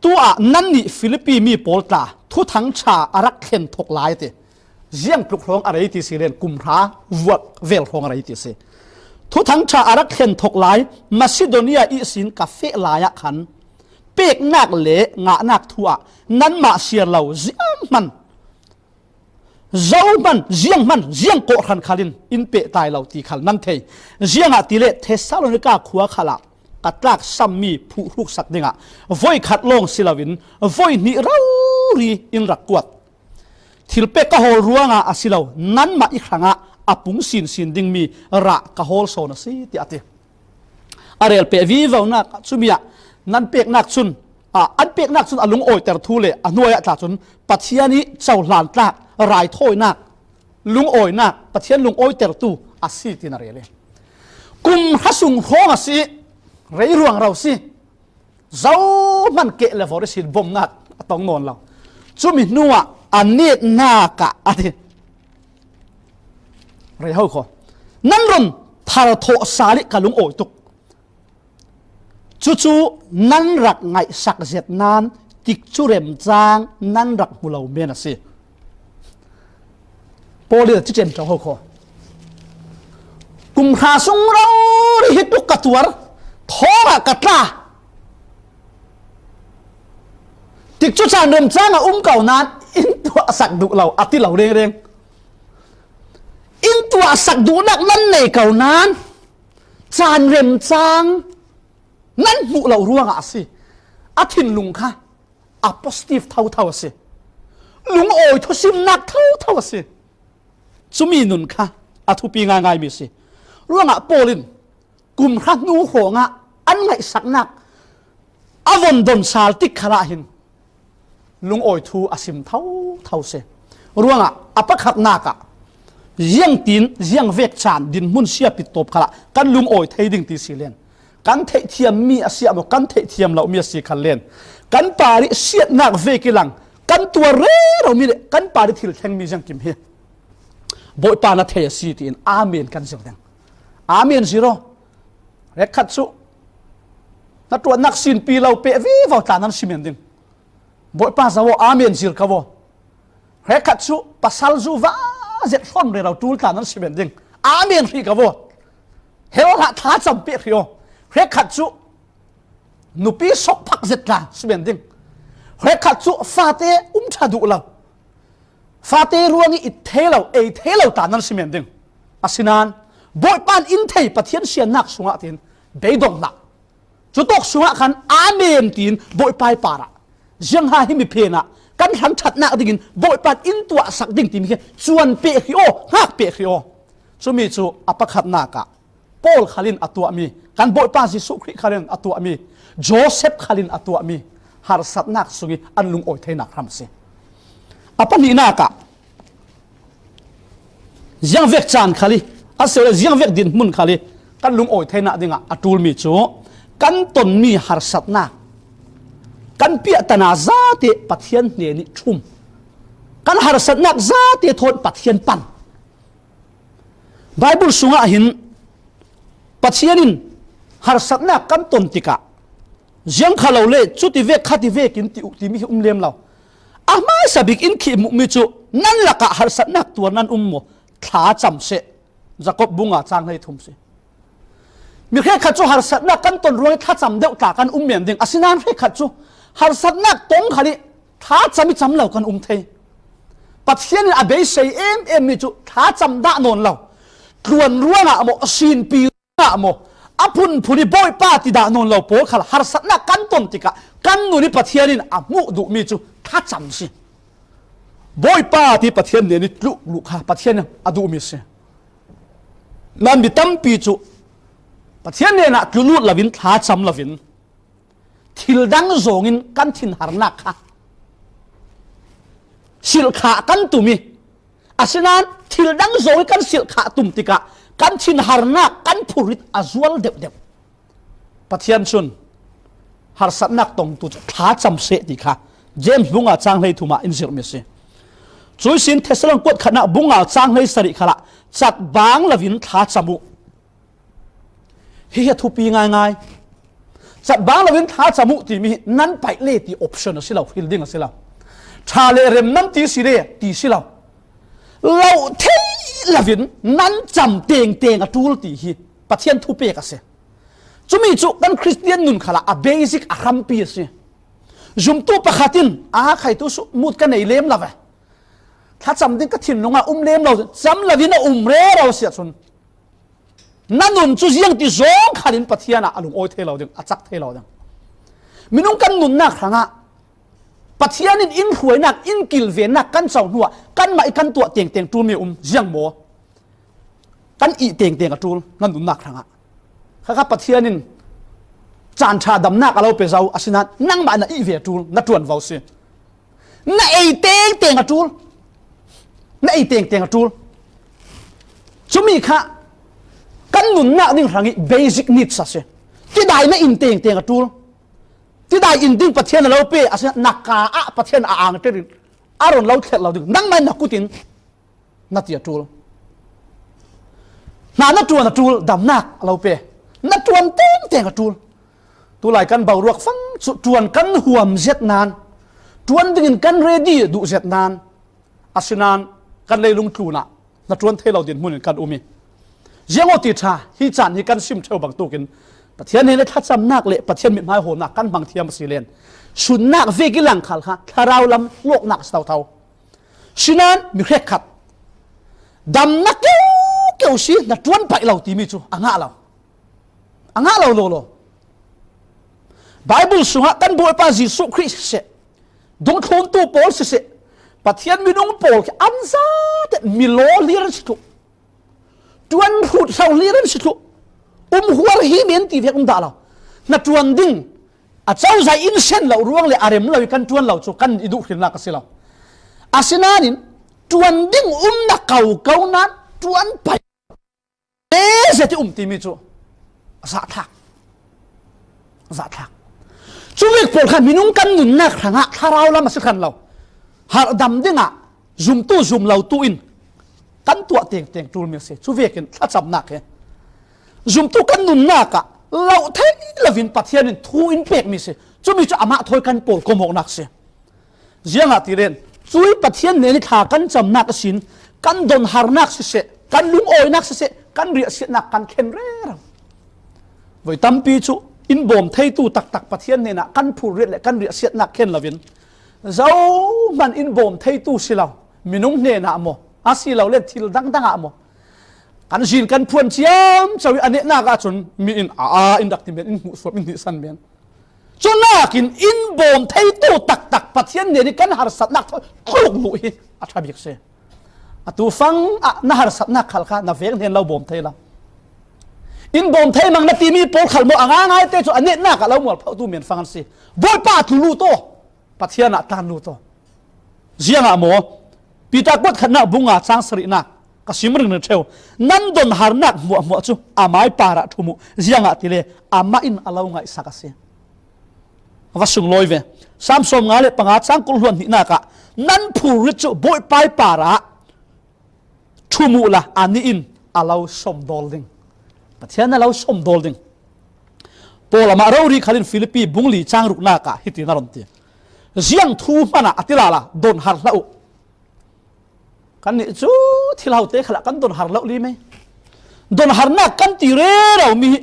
tu ah nannih Filipi mi pawl tla Thuthang ṭha a rak thlen thok lai a ti. Ziang tluk hrawng a rei ti si len kum hra vuak vel hrawng a rei ti si. Thuthang ṭha a rak thlen thok lai Masidonia ihsin ka feh lai ah khan peknak le ngahnak thu ah nanmah siar lo zianghman, zohman, zianghman, ziang kawhhran khalin in pehtlai lo ti khal nan thei. Ziangahtile Thessalonika khua khalah ka tlaksammi phuhruksak dingah voi khat lawng si loin voi hnih rori in rak kuat. Thilpek ka hawl ruangah a si lo, nanmah i hrangah a pung sinsin dingmi rah ka hawl sawn a si, tiah a ti. A relpeh vivonak ah cumi ah nan peknak cun, ah, an peknak cun a lungawiter thu le a hnuai ah tla cun Pathian i cohlan tlak raithawinak, lungawinak, Pathian lungawitertu a si tiin a rel i kum hra sung hrawng a si, rei ruang ro si. Zohman keh le vor ihsin bomnak a tong nawn lo. Cumi hnuah a netnak ah a ti. Rei ho kho. Nan ron thar thawh sal i ka lungawi tuk. Cucu nan rak ngaihsak zet nan tikcu remcang nan rak hmu lo men a si. Paul in a ci ṭen ṭo ho kho. Kum hra sung rori hi tuk ka tuar, thawngah ka tla. Tikcu caan remcang a um ko nan in tuahsak duh lo, a ti lo rengreng. In tuahsak duhnak nan nei ko nan caan remcang nan hmuh lo ruangah a si. A thinlung kha a positive thotho a si. Lungawi thusimnak thotho a si. Cumi nun kha a thupi ngaingaimi a si. Ruangah Paul in kum hra hnu hrawngah an ngaihsaknak a von don sal tik khalah hin lungawi thu a sim thotho si. Ruangah a pakhatnak ah ziangtin ziangvek caan dinhmun siapit tawp khalah kan lungawi thei ding ti si len, kan theihthiammi a si ah maw, kan theihthiam lomi a si khal len, kan parih siatnak vek i lang kan tuar reromi le kan parih thil thlengmi ziangkim hi Bawipa na thei a si tiin amen kan zir ding. Amen zir aw. Hrekkhat cu na tuahnak sinpi lo peh vivo tla nan si men ding. Bawipa zoh aw, amen zir ko aw. Hrekkhat cu pasal zu va zet hlon rero tul tla nan si men ding. Amen hrih ko aw. Hel hlah thlacam peh hrih aw. Hrekkhat cu nupi sokphak zet tla si men ding. Hrekkhat cu fate um ṭha duh lo. Fate ruangih it thei lo, ei thei lo tla nan si men ding. Asinain Bawipa in in thei Pathian siannak sungah tiin beidong hlah. Cutawk sungah khan amen tiin Bawipa i parah ziangha hi mi phenah kan hrangṭhatnak dingin Bawipa in in tuahsak ding timi khi cuan peh hrih aw, hngak peh hrih aw. Cumi cu a pakhatnak ah Paul khalin a tuahmi, kan Bawipa Jesuh Khrih khalin a tuahmi, Joseph khalin a tuahmi harsatnak sungih an lungawi theinak hram a si. A pahnihnak ah ziangvek caan khal i, a si le ziangvek dinhmun khal i kan lungawi theinak dingah a ṭulmi cu kan tonmi harsatnak, kan piahtana zate Pathian hnenih ṭhum, kan harsatnak zate thawn Pathian pan. Baibal sungah hin Pathian in harsatnak kan ton tikah ziang kha lo le cuti vek khati vekin ti uh timi hi um lem lo. A hmaisa bik in khi hmuhmi cu nan lakah harsatnak tuar nan um maw? Thlacam seh. Jakob bunga cang hlei thum si. Mi hrekkhat cu harsatnak kan ton ruangih thlacam deuh tla kan um men ding. Asinain hrekkhat cu harsatnak tong khal i thlacam i cam lo kan um thei. Pathian in a beisei em em mi cu thlacam dah nawn lo. Tluan ruangah maw, a sinpi ruangah maw, a phunphun i Bawipa ti dah nawn lo pawl khal harsatnak kan ton tikah kan nun i Pathian in a hmuh duhmi cu thlacam si. Bawipa ti Pathian hnen i tluh luh kha Pathian in a duhmi si. Nan mi tampi cu Pathian hnenah tlu lut loin thlacam loin thil dang zawngin kan thinharnak kha silhkhah kan tum i Asinain thil dang zawng hi kan silh khah tum tikah kan thinharnak kan phurrit a zual deuhdeuh. Pathian cun harsatnak tongtu cu thlacam seh ti kha James bung nga cang hlei thum ah in zirhmi a si. Cuih sin Thessalon kuat khatnak bung nga cang hlei sarih khalah catbang loin thlacam uh. Hi hi a thupi ngaingai. Catbang loin thlacam uh timi hi nan paih le ti option a si lo, hil ding a si lo. Ṭha le rem nan ti si le ti si lo. Lo thei loin nan cam tengteng a ṭul ti hi Pathian thupek a si. Cumi cu kan Khristian nun khalah a basic a hrampi a si. Zumtu pakhat in, a, khaitu sumut ka nei lem lo ve. Thlacam ding ka thinlung ah um lem lo, cam loin a um rero a si ahcun na nun cu ziang ti zawng khalin Pathian ah a lungawi thei lo ding, a cak thei lo ding. Minung kan nunnak hrangah Pathian in in hruainak, in kilvennak kan co hnuah kanmah i kan tuah tengteng ṭulmi a um, ziang maw? Kan ih tengteng a ṭul, na nunnak hrangah. Khakha Pathian in caan ṭha damnak a lo pe zo, asinain nangmah na ih ve a ṭul, na ṭuanvo si. Na ei tengteng a ṭul. Na ei tengteng a ṭul. Cumi kha kan nunnak ding hrangih basic needs a si. Tidai na in tengteng a ṭul. Tidai in ding Pathian a lo pe, asinain na ka ah Pathian a angṭer in a ron lo thlerh lo ding. Nangmah na kut in na ti a ṭul. Hna na ṭuan a ṭul, damnak a lo pe. Na ṭuan tengteng a ṭul. Tulai kan boruak fang cu ṭuan kan huam zet nain, ṭuan dingin kan ready duh zet nain, asinain kan leilung tlunah na ṭuan thei lo dinhmun in kan um i, ziangaw ti ṭha, hi caan hi kan sim ṭheu bangtuk in Pathian hnen i thlacamnak le Pathian mithmai hawnak kan hmang thiam a si len, sunnak vek i langkhal kha thlarau lam hlawknak a si thotho. Sinan mi hrekkhat damnak keu keu si na ṭuan paih lo timi cu a ngah lo. A ngah lo lawlaw. Baibal sungah kan Bawipa Jesuh Khrih siseh, dungthluntu pawl siseh, Pathian minung pawl khi an zate mi law hlir an si thluh. Ṭuan hrut hlo hlir an si thluh. Um huar hi men ti vek um dah lo. Na ṭuan ding a cozah in sen lo ruang le a rem lo i kan ṭuan lo cu kan i duh hrilnak a si lo. Asinain ṭuan ding um na ko ko nain ṭuan paih le zet i um timi cu a zahthlak. A zahthlak. Cuvek pawl kha minung kan nunnak hrangah thlarau lam a si hlan lo. Harhdam dingah zumtu zumlotu in kan tuah tengteng ṭulmi a si. Cuvekin thlacamnak hi zumtu kan nunnak ah lo thei loin Pathian in thu in pekmi a si. Cumi cu amah thawi kan pawl komawknak a si. Ziangahtile cuih Pathian hnen i thla kan camnak ihsin kan donharnak siseh, kan lungawinak siseh, kan riahsiatnak kan thlen rero. Voi tampi cu in bawm theitu taktak Pathian hnenah kan phurrit le kan riahsiatnak thlen loin zohman in bawm theitu si lo, minung hnenah maw, asilole thil dangdang ah maw, kan zin kan phuan ciamco i a nehnak ahcun mi in a, a in rak ti men, in hmuhsuam, in hnihsan men. Cunakin in bawm theitu taktak Pathian hnen i kan harsatnak thawi tluk luh hi a ṭha bik si. Atu fang ah na harsatnak khal kha na vek hnen lo bawm thei lo. In bawm thei mang na timi pawl khal maw a ngaingai te cu a nehnak ah lo mualphotu men fang an si. Bawipa a tlu lut aw. Pathian ah tlan lut aw. Ziangah maw? Peter kuat khatnak bung nga cang sarihnak ka sim ringring ṭheu. Nan donharnak hmuahhmuah cu amai parah ṭhum uh, ziangahtile amah in a lo ngaihsak a si. A va sunglawi ve. Sam sawm nga le panga cang kul hluan hnihnak ah nan phurrit cu Bawipa i parah ṭhum uhla anih in a lo sawmdawl ding. Pathian a lo sawmdawl ding. Paul amah rori khalin Filipi bung li cang ruknak ah hiti na ron ti. Ziang thu hmanah a ti lala donhar hlah uh. Kannih cu thil hote khalah kan donhar lo li mei. Donharnak kan ti rero mi hi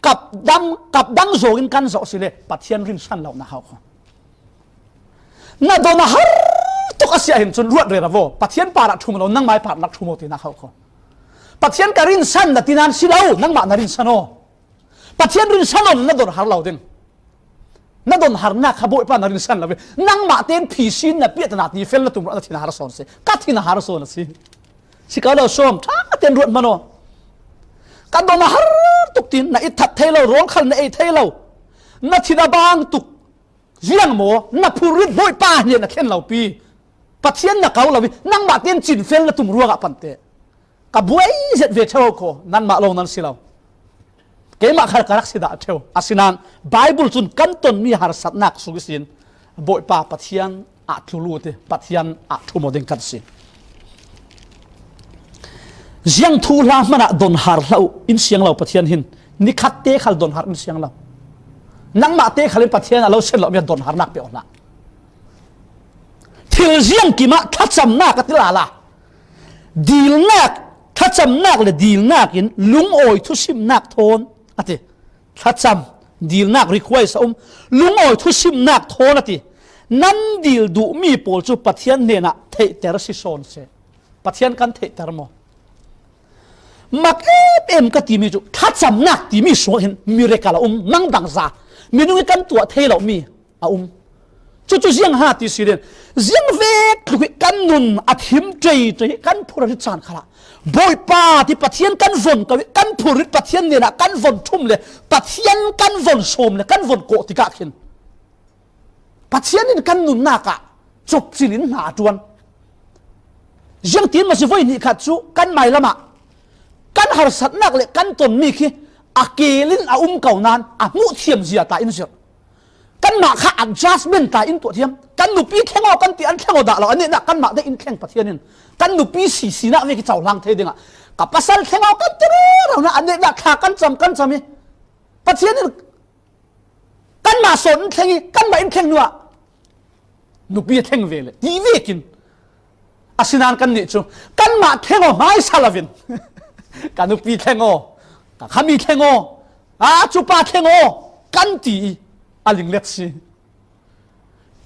kap dang, kap dang zawngin kan zoh si le Pathian rinsan lo na hau kho. Na don a har tuk a si ahhin cun ruat rero aw. Pathian parah ṭhum lo, nangmai parah rak ṭhum aw tinak hau kho. Pathian ka rinsan na ti nan si lo, nangmah na rinsan aw. Pathian rinsan aw, na don har lo ding. Na don harnak kha Bawipa na rinsan lo ve. Nangmah tein phi sin na piah tana ti fel na tum ruah na thin a har sawn si. Ka thin a har sawn a si. Si ka lo sawm, ṭha tein ruat hman aw. Ka don a har tuk tin na it that thei lo, rawl khal na ei thei lo. Na thin a bang tuk. Ziang maw, na phurrit Bawipa hnen a thlen lo pi. Pathian na kau lo hi, nangmah ten cinfel na tum ruangah pante. Ka buai zet ve ṭheu ko, nanmah lo nan si lo. Keimah khal ka rak si dah ṭheu. Asinan Bible cun kan tonmi harsatnak sung ihsin Bawipa Pathian ah tlu lut hi, Pathian ah ṭhum aw ding kan si. Ziang thuhla hmanah donhar hlah uh in siang lo Pathian hin, nikhat te khal donhar in siang lo. Nangmah te khal in Pathian a lo siat lomi a donharnak pe aw hlah. Thil ziangkim ah thlacamnak a ti lala. Dilnak, thlacamnak le dilnak in lungawi thusimnak thawn a ti. Thlacam, dilnak request a um. Lungawi thusimnak thawn a ti. Nan dil duhmi pawl cu Pathian hnenah theihter si sawn seh. Pathian kan theihter maw? Mak em em ka timi cu thlacamnak timi sungah hin miracle a um, mangbangza. Minung i kan tuah thei lomi a um. Cucu ziang ha ti si len, ziang vek tluk hi kan nun a thim ṭei ṭei hi kan phurrit caan khalah Bawipa ti Pathian kan von ko hi, kan phurrit Pathian hnenah kan von ṭhum le Pathian kan von sawm le kan von kawh tikah khin Pathian in kan nunnak ah copcil in hna a ṭuan. Ziangtin masi voi hnih khat cu kan mailam ah kan harsatnak le kan tonmi khi a keel in a um ko nain a hmuh thiam zia ta in zirh. Kanmah kha adjustment ta in tuah thiam. Kan nupi thleng aw kan ti, an thleng aw dah lo, an nehnak kanmah deh in thleng Pathian in. Kan nupi si sinak vek hi cohlang thei dingah ka pasal thleng aw kan ti rero na, an nehnak thla kan cam, kan cam hi. Pathian in kanmah sawn in thleng hi, kanmah in thleng hnuah nupi a thleng ve le ti vekin. Asinan kannih cu kanmah thleng aw hmaisa lo in ka nupi thleng aw, ka khami thleng aw, a cupa thleng aw kan ti i a linglet si.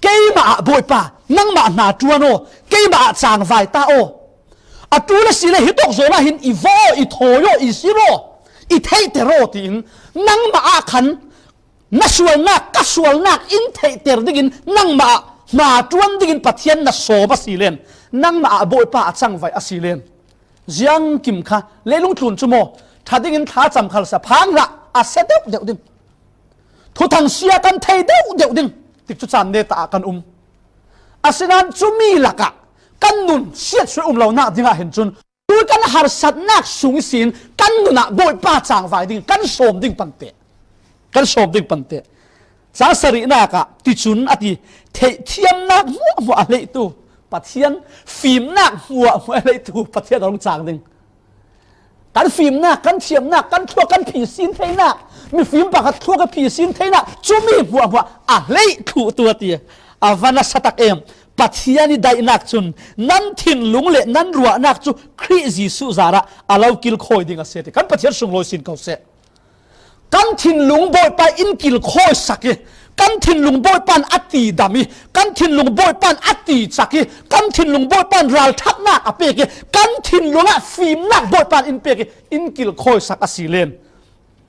Keimah ah Bawipa, nangmah hna ṭuan aw, keimah ah cangvai ta aw. A ṭul a si le hi tawk zawn ah hin i va aw, i thawi aw, i zir aw, i theihter aw tiin nangmah ah khan na sualnak, ka sualnak in theihter dingin nangmah ah hna ṭuan dingin Pathian na sawm a si len, nangmah ah Bawipa a cangvai a si len, ziangkim kha leilung tlun cu maw, ṭha dingin thlacam khal sa phang hlah, a sia deuh deuh ding. Thuthang sia kan thei deuh deuh ding tikcu caan neta ah kan um. Asinan cumi lakah kan nun siatsuai um lonak dingah hin cun tu kan harsatnak sung ihsin kan nun ah Bawipa cangvai ding kan sawm ding pante. Kan sawm ding pante. Cang sarihnak ah ticun a ti, theihthiamnak hmuahhmuah a hleihtu Pathian, fimnak hmuahhmuah a hleihtu Pathian a rung cang ding. Kan fimnak, kan thiamnak, kan thluak, kan phisin theinak, mifim pakhat thluak a phisin theinak, cumi hmuahhmuah a hleih thluhtu a ti. A va nasa tak em. Pathian i daihnak cun nan thinlung le nan ruahnak cu Khrih Jesuh zarah a lo kilkhawi ding a si a ti. Kan Pathian sunglawi sin ko seh. Kan thinlung Bawipa in kilkhawi sak i, kan thinlung Bawipa in a ti dam i, kan thinlung Bawipa in a ti cak i, kan thinlung Bawipa in ralṭhatnak a pek i, kan thinlung ah fimnak Bawipa in pek i, in kilkhawi sak a si len,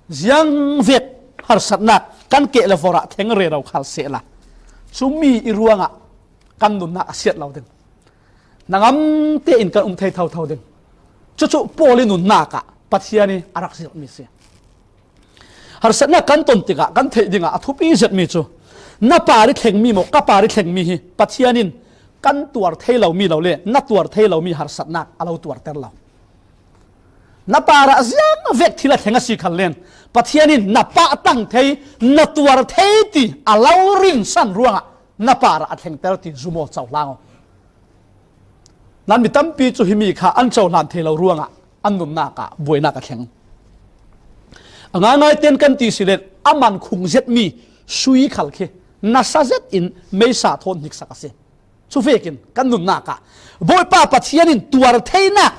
ziangvek harsatnak kan keh le vorh ah thleng rero khal sehla, cumi i ruangah kan nunnak a siat lo ding. Hnangam tein kan um thei thotho ding. Cucu Paul i nunnak ah Pathian i a rak zirhmi si. Harsatnak kan ton tikah kan theih dingah a thupi zetmi cu na par i thlengmi maw, ka par i thlengmi hi Pathian in kan tuar thei lomi lo le na tuar thei lomi harsatnak a lo tuarter lo. Na parah ziangvek thil a thleng a si khal len Pathian in na pahtang thei, na tuar thei ti a lo rinsan ruangah na parah a thlengter ti zum aw, cohlang aw. Nan mi tampi cu himi kha an cohlan thei lo ruangah an nunnak ah buainak a thleng. A ngaingai tein kan ti si len a man khung zetmi sui khal khi nasa zet in meisa thawn hniksak a si. Cuvekin kan nunnak ah Bawipa Pathian in tuar theinak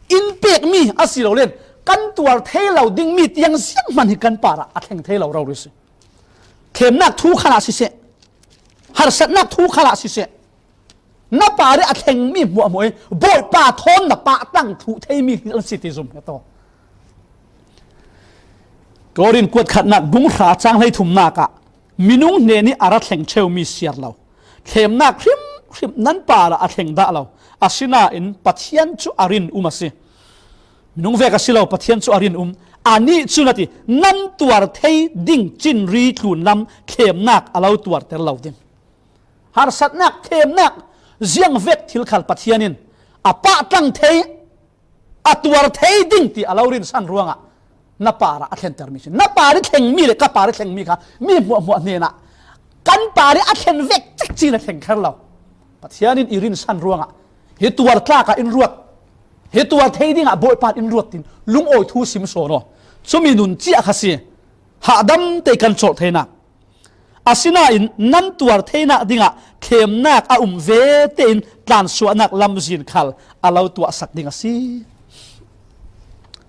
in pekmi a si lo len kan tuar thei lo dingmi tiang zianghman hi kan parah a thleng thei lo rori si. Thlemnak thu khalah siseh, harsatnak thu khalah siseh, na parih a thlengmi hmuahhmuah hi Bawipa thawn na pahtang thluh theimi hi an si ti zum hi a taw. Korin kuat khatnak bung hra cang hleithumnak ah minung hnenih a ra thleng ṭheumi siar lo, thlemnak hrimhrim nan parah a thleng dah lo, asinain Pathian cu a rin um a si. Minung vek a si lo, Pathian cu a rin um. Anih cun a ti, nan tuar thei ding cinri tlunlam thlemnak a lo tuarter lo ding. Harsatnak, thlemnak, ziang vek thil khal Pathian in a pah tlang thei, a tuar thei ding ti a lo rinsan ruangah na parah a thlenter mi si. Na par i thleng mi le ka par i thleng mi kha mi hmuahhmuah hnenah kan par i a thlen vek cik cin a thleng kher lo. Pathian in i rinsan ruangah hi tuar tlakah in ruat, hi tuar thei dingah Bawipa in ruat tin lungawi thu sim sawn aw. Cumi nun ciah kha si. Hahdam tei kan cawlh theinak. Asinain nan tuar theinak dingah thlemnak a um ve tein tlansuahnak lamzin khal a lo tuahsak ding a si.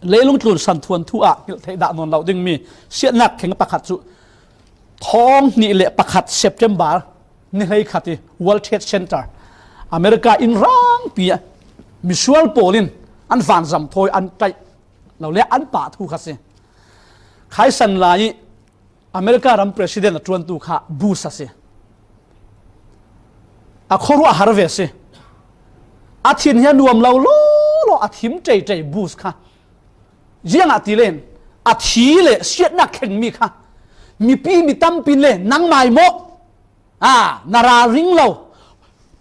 Leilung tlun santhuan thu ah hngilh theih dah nawn lo ding mi siatnak kheng pakhat cu thawng hnih le pakhat September ni hleikhat i World Trade Center America in rangpi ah misual pawl in an vanzam thawi an taih lo le an pah thu kha si. Khaisan lai i America ram president a ṭuantu kha Bush a si. A khuaruah a har ve si. A thin hi a nuam lo lawlaw a thim ṭeiṭei Bush kha. Ziangahtile a thi le siatnak thlengmi kha mipi mi tampin le nangmai maw? A, na ralring lo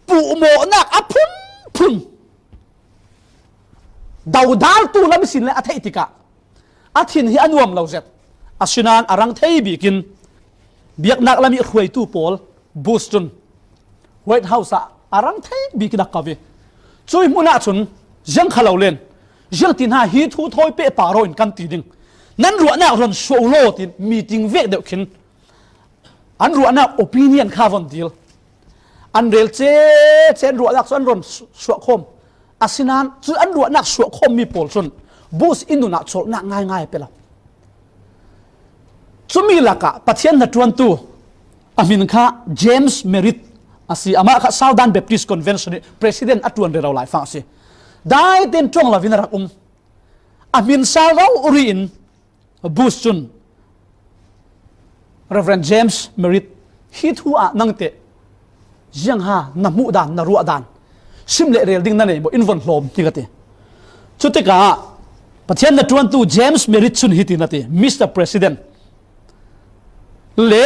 puhmawhnak a phunphun dodaltu lam sin le a theih tikah a thin hi a nuam lo zet. Asinain a rang thei bikin biaknak lam i hruaitu pawl Bush cun White House ah a rang thei bikin a kau i cuih hmun ah cun ziang kha lo len, ziang tin ha hi thu thawi pehpar aw in kan ti ding, nan ruahnak ron suah u law tin meeting vek deuh khin an ruahnak opinion kha von dil. An rel cece an ruahnak cu an ron su-, suahkhawm. Asinain cu an ruahnak suahkhawmmi pawl cun Bush inn nunah cawlhnak ngaingai a pe lo. Cumi lakah Pathian hnaṭuantu a hmin kha James Merritt a si. Amah kha Southern Baptist Convention i president a ṭuan rero laifang a si. Daiten ṭuang lo in a rak um. A hmin sal rori in Bush cun, Reverend James Merritt, hi thu ah nang teh ziang ha na hmuh dan, na ruah dan sim le rel ding na nei maw, in von hlawm hi ka ti. Cutikah Pathian hnaṭuantu James Merritt cun hiti na ti, Mister President le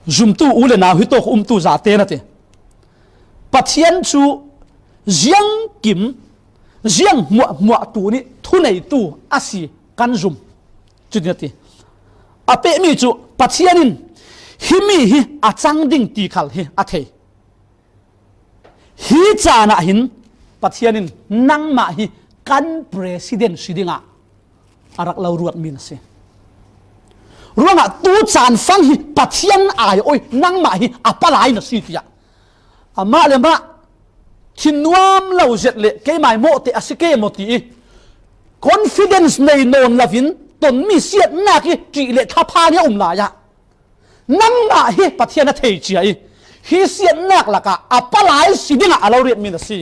zumtu u le nau hi tawk umtu zate na ti. Pathian cu ziangkim, ziang hmuahhmuah tu nih thuneitu a si kan zum. Cuti a ti. A pehmi cu Pathian in himi hi a cang ding ti khal hi a thei. Hi caan ah hin Pathian in nangmah hi kan president si dingah a rak lo ruatmi na si. Ruangah tu caan fang hi Pathian ai awi nangmah hi a palai na si tiah amah le mah thinnuam lo zet le keimai mawhte a si ke maw ti i confidence nei nawn lovin tonmi siatnak i ṭih le thlapha nih a um lai ah nangmah hi Pathian a thei cia i hi siatnak lakah a palai si dingah a lo riatmi na si.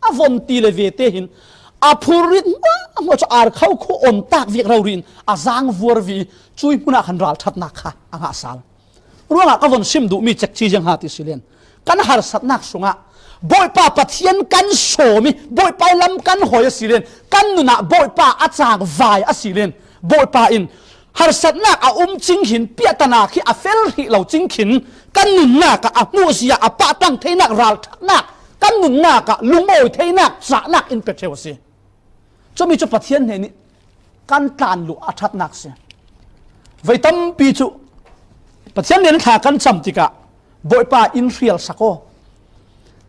A von ti le vete hin a phurrit hmuahhmuah cu ar kho khu on tak viak rori in a zang vuar vi i cuih hmunah khan ralṭhatnak kha a ngah sal. Ruangah ka von sim duhmi cekci ziang ha ti si len kan harsatnak sungah Bawipa Pathian kan sawm i Bawipa i lam kan hawi a si len kan nunah Bawipa a cang vai a si len Bawipa in harsatnak a um cing hin piahtanak hi a fel hrih lo cing khin kan nunnak ah a hmuhzia a pahtang theinak ralṭhatnak kan nunnak ah lungawi theinak cahnak in pe ṭheu a si. Cumi cu Pathian hnenih kan tlan luh a ṭhatnak si. Voi tampi cu Pathian len thla kan cam tikah Bawipa in hrial sak aw.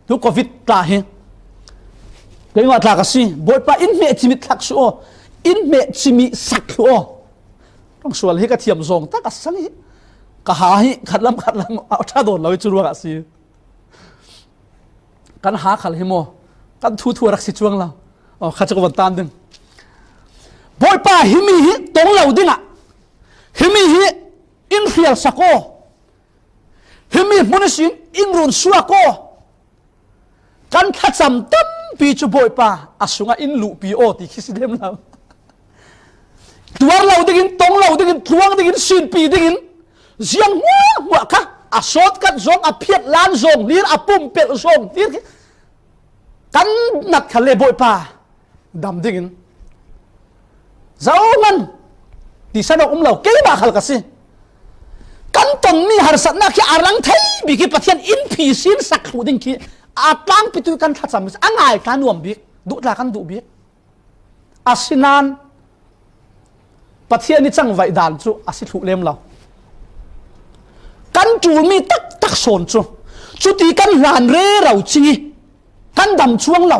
Tu covid tla hi keimah tla ka si. Bawipa in hmeh cimit thlak suh aw, in hmeh cimit sak thlu aw. Rang sual hi ka thiam zawng tak a sang hi. Ka ha hi khatlam khatlam a ṭha dawn lo i cu ruangah a si. Kan ha khal hi maw? Kan thu thu a rak si cuang lo. Aw, kha cu ka van tan ding. Bawipa himi hi tong lo dingah himi hi in hrial sak aw. Himi hmun ihsin in run suak aw. Kan thlacam tampi cu Bawipa a sungah in luhpi aw ti khi si dem lo. Tuar lo dingin, tong lo dingin, tluang dingin, sinpi dingin ziang hmuahhmuah kha a sawtkat zong, a phiatlan zong hlir, a pumpelh zong hlir khi kan nat khal le Bawipa dam dingin zohman ti san awk um lo, keimah khal ka si. Kan tonmi harsatnak khi a rang thei bik hi Pathian in phi sin sak thluh ding khi a tlangpitu kan thlacam, a ngai tla nuam bik, duh tla kan duh bik. Asinan Pathian i cangvaih dan cu a si thluh lem lo. Kan ṭulmi taktak sawn cu, cuti kan hlan rero cing i kan dam cuang lo.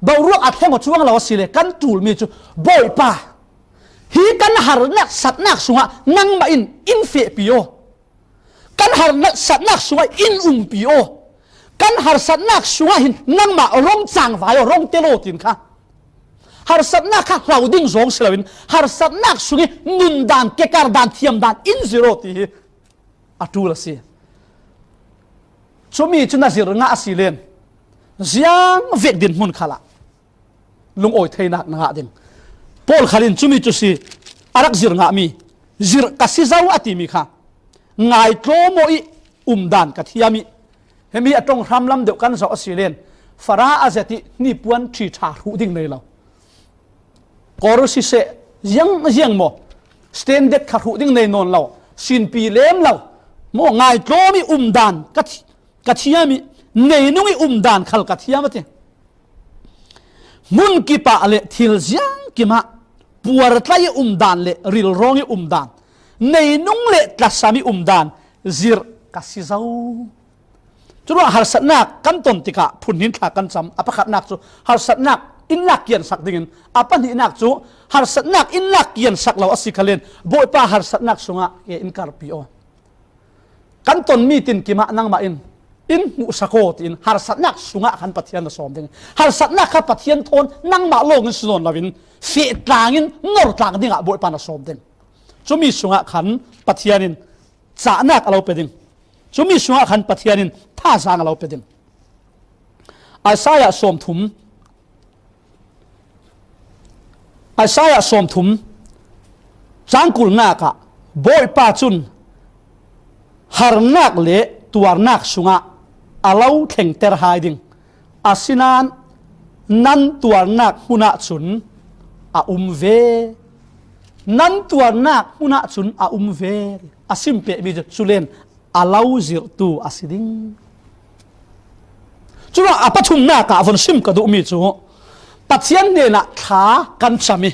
Boruak a thleng aw cuang lo asile kan ṭulmi cu, Bawipa, hi kan harnak satnak sungah nangmah in in fehpi aw. Kan harnak satnak sungah in umpi aw. Kan harsatnak sungah hin nangmah rong cangvai aw, rong tel aw tin kha. Harsatnak kha hlau ding zawng si loin harsatnak sungih nundan, kekardan, thiamdan in zir aw ti hi a ṭul a si. Cumi cu na zir ngah a si len ziang vek dinhmun khalah lungawi theinak na ngah ding. Paul khal in cumi cu si a rak zir ngahmi, zirh ka si zo a timi kha ngaitlawm aw i umdan ka thiam i, hemi a ṭong hramlam deuh kan zoh a si len Farah a zet i hnipuan ṭhi ṭha hruh ding nei lo. Kawr siseh, ziang ziang maw, standard kha hruh ding nei nawn lo, sinpi lem lo maw, ngaitlawm i umdan ka thi-, ka thiam i, neinung i umdan khal ka thiam a ti. Hmun kipah le thil ziang kimah puartlai i umdan le rilrawng i umdan, neinung le tlasam i umdan zirh ka si zo. Curuangah harsatnak kan ton tikah phunhnin thla kan cam. A pakhatnak cu harsatnak in lak kiansak dingin, a pahnihnak cu harsatnak in lak kiansak lo a si khalin Bawipa harsatnak sungah ke in karpi aw. Kan tonmi tin kimah nangmah in in hmuhsak aw tiin harsatnak sungah khan Pathian na sawm ding. Harsatnak kha Pathian thawn nangmah lawngin si nawn loin feh tlangin nor tlang dingah Bawipa na sawm ding. Cumi sungah khan Pathian in cahnak a lo pe ding. Cumi sungah khan Pathian in thazaang a lo pe ding. Isaiah sawmthum, Isaiah sawmthum cangkulnak ah Bawipa cun harnak le tuarnak sungah a lo thlengter hai ding. Asinan nan tuarnak hmun ahcun a um ve. Nan tuarnak hmun ahcun a um ve. A sim pehmi cu culen a lo zirhtu a si ding. Curuangah a pathumnak ah von sim ka duhmi cu Pathian hnenah thla kan cam i,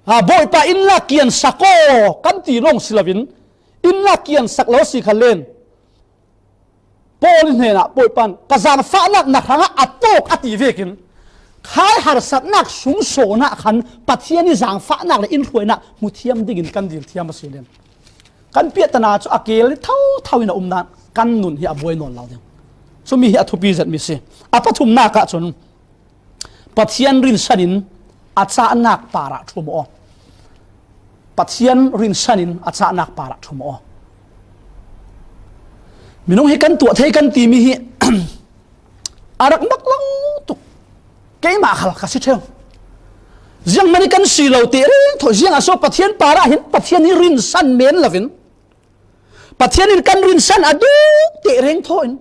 a, Bawipa in lak kiansak aw kan ti lawng si loin, in lak kiansak lo si khalin Paul hnenah Bawipa in ka zaangfahnak na hrangah a tawk a ti vekin khai harsatnak sung sawnah khan Pathian i zaangfahnak le in hruainak hmu thiam dingin kan dil thiam a si len kan piahtana cu a kel i thotho in a um nain kan nun hi a buai nawn lo ding. Cumi hi a thupi zetmi si. A pathumnak ahcun Pathian rinsan in a cahnak parah ṭhum aw. Pathian rinsan in a cahnak parah ṭhum aw. Minung hi kan tuah thei kan timi hi a rak mak lo tuk. Keimah khal ka si ṭheu. Zianghman i kan si lo te reng thaw, ziang a so Pathian parah hin Pathian hi rinsan men loin Pathian in kan rinsan a duh te reng thaw in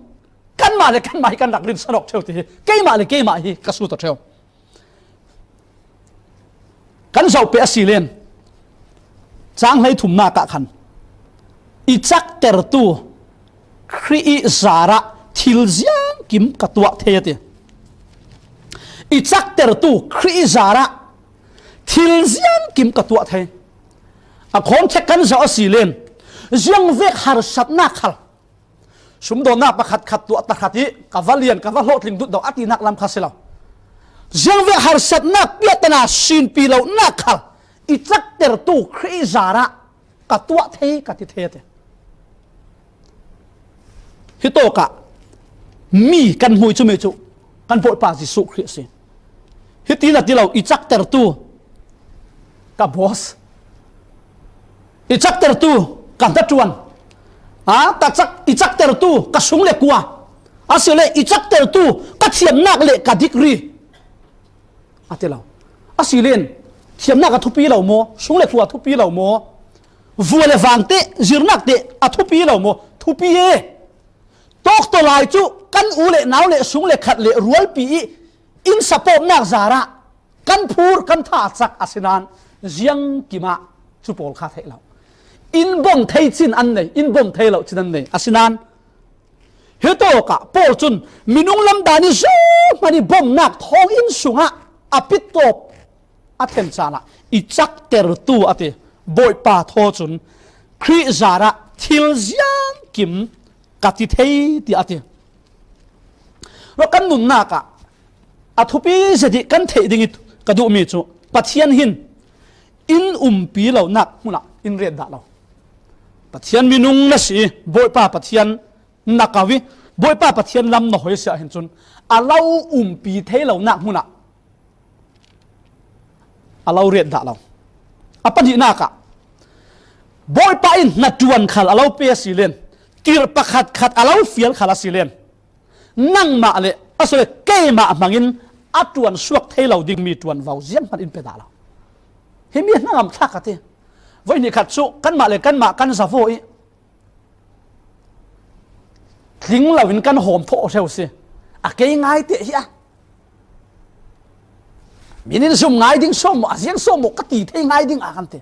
kanmah le kanmah hi kan rak rinsan awk ṭheu ti hi keimah le keimah hi ka sut aw ṭheu. Kan zoh peh a si len cang hleithumnak ah khan i caktertu Khrih i zarah thil ziangkim ka tuah thei a ti. I caktertu Khrih i zarah thil ziangkim ka tuah thei. A context kan zoh a si len ziangvek harsatnak khal sumdawnnak pakhat khat tuah tahrat i ka va lian, ka va hlawhtling dutdo a tinak lam kha si lo. Ziangvek harsatnak piahtana sinpi lonak khal i caktertu Khrih zarah ka tuah thei, ka ti thei a ti. Hitawkah mi kan hmui cumi cu kan Bawipa Jesuh Khrih a si. Hiti na ti lo, i caktertu ka boss, i caktertu ka hnaṭuan, a, ka cak, i caktertu ka sung le kua, asile i caktertu ka thiamnak le ka degree a ti lo. Asile thiamnak a thupi lo maw? Sung le kua a thupi lo maw? Vua le vangte, zirnak te a thupi lo maw? Thupi e. Tawk tawlai cu kan u le nau le sung le khat le rualpi i in supportnak zarah kan phur, kan tha a cak a si nain ziangkim ah cu pawl kha theih lo. In bawm thei cin an nei, in bawm thei lo cin an nei. A si nain Hitawkah Paul cun minung lam dan ih zohman ih bomnak thawnginn sungah a pittawp a thencan ah i caktertu a ti. Bawipa thaw cun Khrih zarah thil ziangkim ka ti thei, tiah a ti. Ruah kan nunnak ah a thupi zet ih kan theih ding ih ka duhmi cu Pathian hin in umpi lonak hmunah in ret dah lo. Pathian minung na si ih Bawipa Pathian na ko ih Bawipa Pathian lam na hoi si ahhin cun a lo umpi thei lonak hmunah a lo ret dah lo. A pahnihnak ah Bawipa in hnaṭuan khal a lo pe a si len, tirh pakhatkhat a lo fial khal a si len, nangmah le asile keimah hmangin a ṭuan suak thei lo dingmi ṭuanvo zianghman in pe dah lo. Himi hnangam thlak a ti. Voi hnih khat cu kanmah le kanmah kan zavo ih tling loin kan hawm thawh hreu si. A kei ngai teh hi a, min in zum ngai ding sawm maw, a ziang sawm maw ka ti thei ngai ding a kan ti.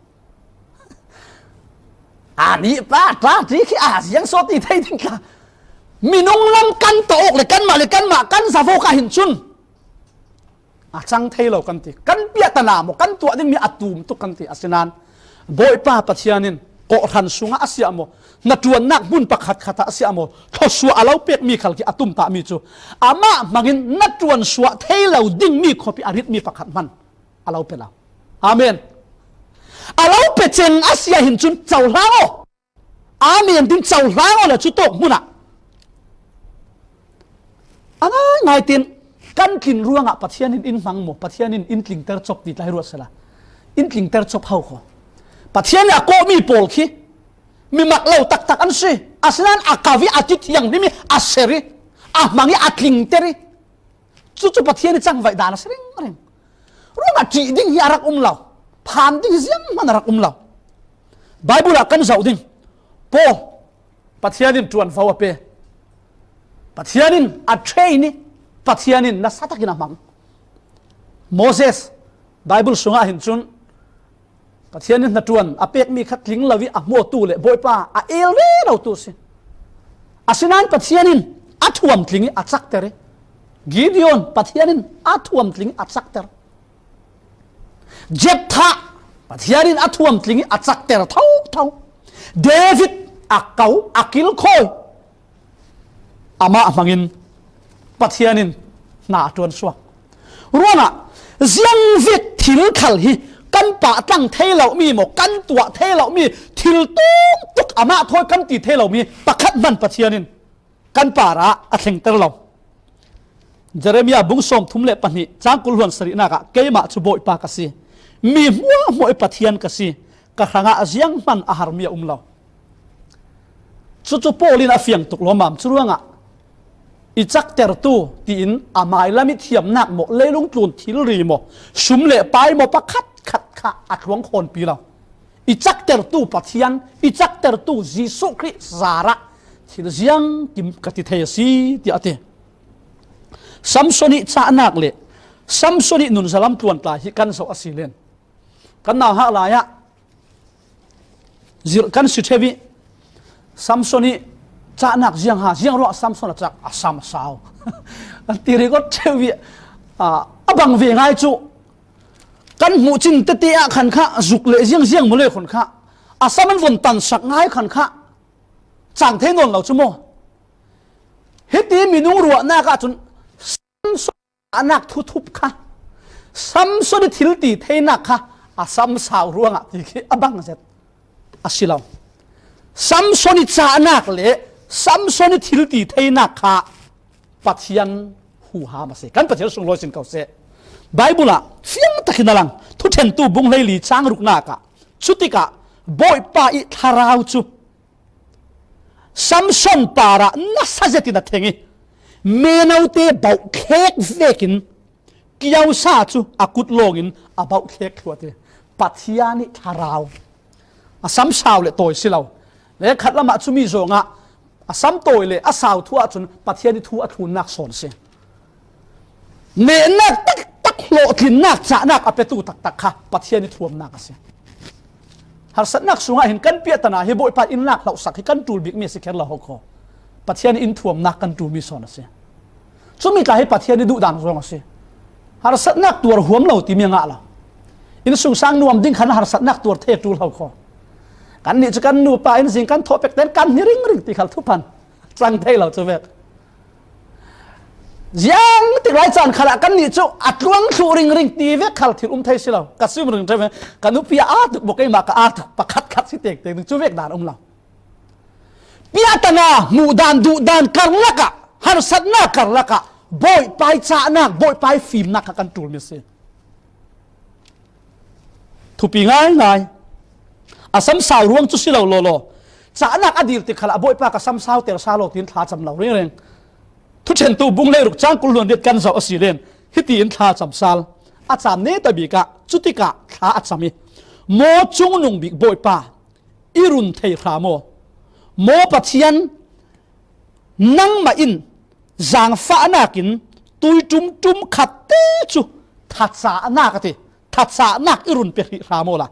A nih pa ta ti khi a ziang saw ti thei ding tla. Minung lam kan tawk le kanmah le kanmah kan zavo ka hin cun a cang thei lo kan ti. Kan piahtana maw, kan tuah dingmi a tum tuk kan ti. Asinain Bawipa Pathian in kawhhran sungah a siah maw, hnaṭuannak hmun pakhatkhat ah a siah maw, thluasuah a lo pekmi khal khi a tumtahmi cu amah hmangin na ṭuan suah thei lo dingmi khuapi a ritmi pakhat hman a lo pe lo. Amen. A lo pe ceng a si ahhin cun cohlang aw. Amen tin cohlang aw le cutawk hmunah a ngaingai tin kan tlin ruangah Pathian in in hmang maw, Pathian in in tlingter cop ti tla hi ruat sehla, in tlingter cop ho kho. Pathian in a kawhmi pawl khi mi mak lo taktak an si. Asinain a ko ih a ti thianghlim ih a ser ih a hmang ih a tlingter ih cucu Pathian ih cangvaih dan a si ringring. Ruangah ṭih ding hi a rak um lo. Phan ding hi zianghman a rak um lo. Baibal ah kan zoh ding. Paul, Pathian in ṭuanvo a pe. Pathian in a train ih Pathian in nasa takin a hmang. Moses, Baibal sungah hin cun Pathian in hnaṭuan a pekmi kha tling lo ih a hmutu le Bawipa a el rerotu a si. Asinain Pathian in a thuamtling ih a cakter ih Gideon Pathian in a thuamtling ih a cakter. Jephthah Pathian in a thuamtling ih a cakter thotho. David a ko a kilkhawi. Amah hmangin Pathian in hna a ṭuan suak. Ruangah ziangvek thil khal hi kan pahtlang thei lomi maw, kan tuah thei lomi thil tumtuk amah thawi kan ti thei lomi pakhat hman Pathian in kan parah a thlengter lo. Jeremiah bung sawmthum le pahnih cang kul hluan sarihnak ah, "Keimah cu Bawipa ka si, mi hmuahhmuah ih Pathian ka si, ka hrangah zianghman a harmi a um lo." Cucu Paul in a fiang tuk lawmmam. Curuangah i caktertu tiin a mailam ih thiamnak maw, leilung tlun thilri maw, sum le pai maw, pakhatkhat kha a thluang khawnpi lo. I caktertu Pathian, i caktertu Jesuh Khrih zarah thil ziangkim ka ti thei a si, tiah a ti. Samson ih cahnak le Samson ih nunzalam tluantlai hi kan zoh a si len, kan nauhak lai ah zirh kan si ṭheu ih Samson ih cahnak ziang ha, ziang ruah Samson a cak, a sam a sau an ti rikot ṭheu ih, a, a bang ve ngai cu kan hmuh cin tete ah khan kha zuk le ziang ziang mu le khun kha a sam an von tansak ngai khan kha cang thei nawn lo cu maw? Hiti minung ruahnak ahcun Samson cahnak thuthup kha, Samson ih thil ti theinak kha a sam sau ruangah ti khi a bang zet a si lo. Samson ih cahnak le Samson ih thil ti theinak kha Pathian huham a si. Kan Pathian sunglawi sin ko seh. Baibal ah fiang takin a lang, Thuṭhentu bung hleili cang ruknak ah, cutikah Bawipa ih thlarau cu Samson parah nasa zetin a theng ih, menote bauhthlek vekin kiosa cu a kut lawngin a bauhthlek thluah ih, Pathian ih thlarau a sam sau le tawi si lo. Le khat lamah cumi zongah a sam tawi le a sau thu ahcun Pathian ih thu a thlunnak sawn si. Nehnak taktak hlawhtlinnak cahnak a petu taktak kha Pathian ih thuamnak a si. Harsatnak sungah hin kan piahtana hi Bawipa in lak hlauhsak hi kan ṭul bikmi a si kher lo ho kho. Pathian in thuamnak kan ṭulmi sawn a si. Cumi tla hi Pathian i duhdan zong a si. Harsatnak tuar huam lo timi a ngah lo. Innsungsang nuam ding khan harsatnak tuar thei a ṭul ho kho. Kannih cu kan nupa in zing kan thawh pek ten kan hni ringring ti khal thuphan cang thei lo cu vek. Ziang tik lai caan khalah kannih cu a tluang thluh ringring ti vek khal thil um thei si lo. Ka sim ring ṭheu, ka nupi a aa tuk maw, keimah ka aa tuk, pakhat khat si tektek ding cu vek dan a um lo. Piahtana hmuhdan, duhdan karlak ah, harsatnak karlak ah Bawipa i cahnak, Bawipa i fimnak kha kan ṭulmi a si. Thupi ngaingai. A samsau ruang cu si lo lawlaw, cahnak a dil tik khalah Bawipa ka samsau ter sa lo tiin thlacam lo ringring. Thuṭhentu bung leiruk cang kul hluan riat kan zoh a si len hitiin thlacam sal. A caan neta bik ah cutikah thla a cam i, maw cungnung bik Bawipa, i run thei hram aw. Maw Pathian, nangmah in zaangfahnak in tui ṭumṭum khat te cu thacahnak a ti. Thacahnak i run pe hrih hram awla,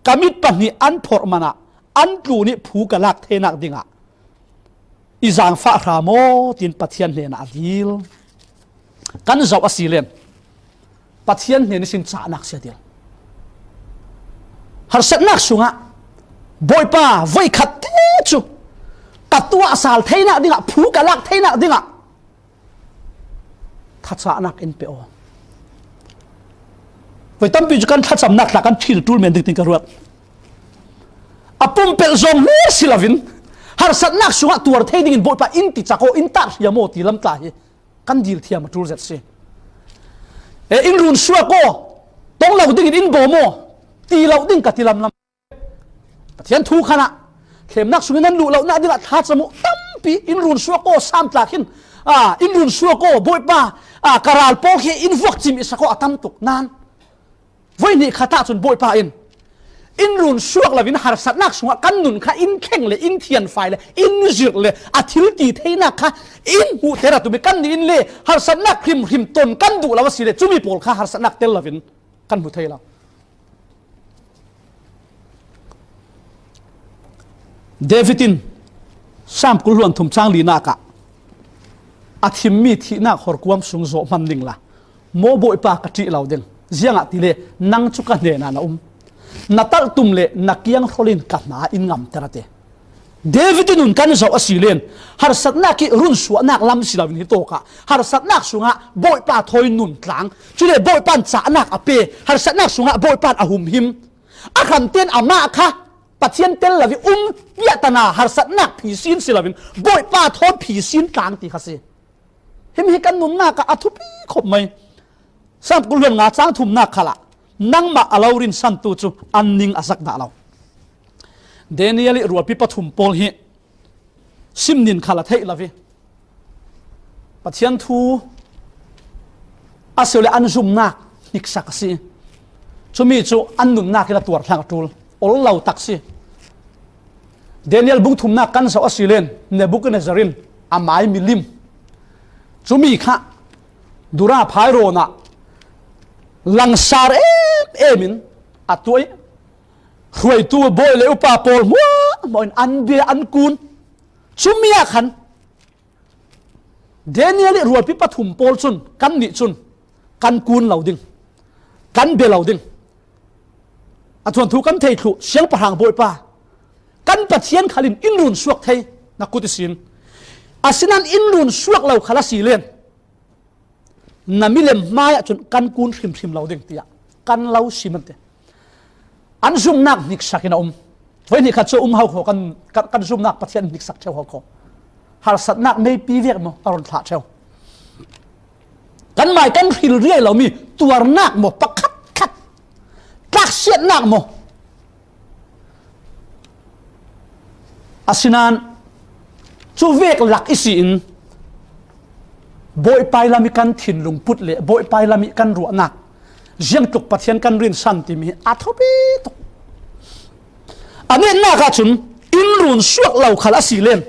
ka mit pahnih an phorh manah an tlun i phu ka lak theinak dingah i zaangfah hram aw, tiin Pathian hnenah a dil. Kan zoh a si len Pathian hnen ihsin cahnak si a dil. Harsatnak sungah Bawipa, voikhat te cu ka tuah sal theinak dingah, phu ka lak theinak dingah thacahnak in pe aw. Voi tampi cu kan thlacamnak tla kan ṭhil ṭul men ding tiin ka ruat. A pumpelh zong hmel si loin harsatnak sungah tuar thei dingin Bawipa in ti cak aw, in tat hriam aw ti lam tla hi kan dil thiam a ṭul zet si. E, in run suak aw, tong lo dingin in bawm aw ti lo ding ka ti lamlam. Pathian thu khanah thlemnak sungin nan luh lonak dingah thlacam uh tampi in run suak aw, Sam tla khin, a, in run suak aw, Bawipa, a, ka ral pawl khi in vuak cim i sak aw a tam tuk nan. Voi hnih khat ahcun Bawipa in in run suak loin harsatnak sungah kan nun kha in thleng le in thianfai le in zirh le a thil ti theinak kha in hmuhter a tum i kannih in le harsatnak hrimhrim ton kan duh lo a si le cumi pawl kha harsatnak tel loin kan hmu thei lo. David in Sam kul hluan thum cang linak ah a thimmi thihnak horkuam sung zawh hman ning la, maw Bawipa ka ṭih lo ding, ziangahtile nang cu ka hnenah na um, na talhtum le na kiang hrawlin ka hna in ngamter a ti. David i nun kan zoh a si len harsatnak i runsuahnak lam si loin hi tawkah harsatnak sungah Bawipa thawi nun tlang, cule Bawipa in cahnak a pe, harsatnak sungah Bawipa in a humhim. A hramten amah kha Pathian tel lo i um, piahtana harsatnak phisin si loin Bawipa thawn phisin tlang ti kha si. Himi hi kan nunnak ah a thupi khop mai. Sam kul hluan nga cang thumnak khalah nangmah a lo rinsantu cu an ning a zak dah lo. Daniel i rualpi pathum pawl hi sim nin khal a theih lo i Pathian thu a si le an zumnak hniksak a si. Cumi cu an nunnak in a tuar hlang a ṭul, ol lo tak si. Daniel bung thumnak kan zoh a si len Nebuchadnezzar in a mai milim, cumi kha Dura phairawn ah langsar em em in a tuah i hruaitu bawi le upa pawl hmuahhmuah in an bia an kun. Cumi ah khan Daniel i rualpi pathum pawl cun kannih cun kan kun lo ding, kan bia lo ding. A thuanthu kan thei thluh, siangpahrang Bawipa, kan Pathian khal in in run suak thei na kut ihsin. Asinain in run suak lo khal a si len na milem hmai ah cun kan kun hrimhrim lo ding tiah kan lo sim an ti. An zumnak hniksak in a um. Voi hnih khat cu um ho kho, kan, kan, kan zumnak Pathian hniksak ṭheu ho kho. Harsatnak meipi vek maw a run thlah ṭheu. Kan mai kan hril riai lomi tuarnak maw, pakhatkhat tlaksiatnak maw? Asinain cu vek lak i si in Bawipa i lam i kan thinlung put le Bawipa i lam i kan ruahnak, ziangtluk Pathian kan rinsan timi a thupi tuk. A netnak ahcun in run suak lo khal a si len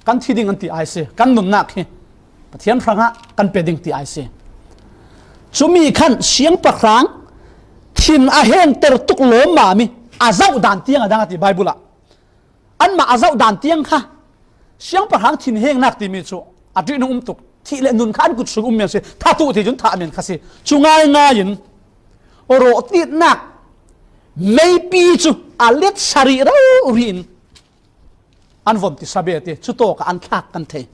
kan thi ding an ti ai si, kan nunnak hi Pathian hrangah kan pe ding ti ai si. Cumi khan siangpahrang thin a hengter tuk lawmmami a zoh dan tiang a dang a ti Baibal ah. Anmah a zoh dan tiang kha Siangpahrang thinhengnak timi cu a ṭihnung um tuk. Thih le nun kha an kut sung um men si. Thah tuh ti cun thah men kha si. Cu ngaingai in rawhtitnak meipi cu a let sa rih rori in an von ti sa bet i cu tawk ah an thlak kan thei.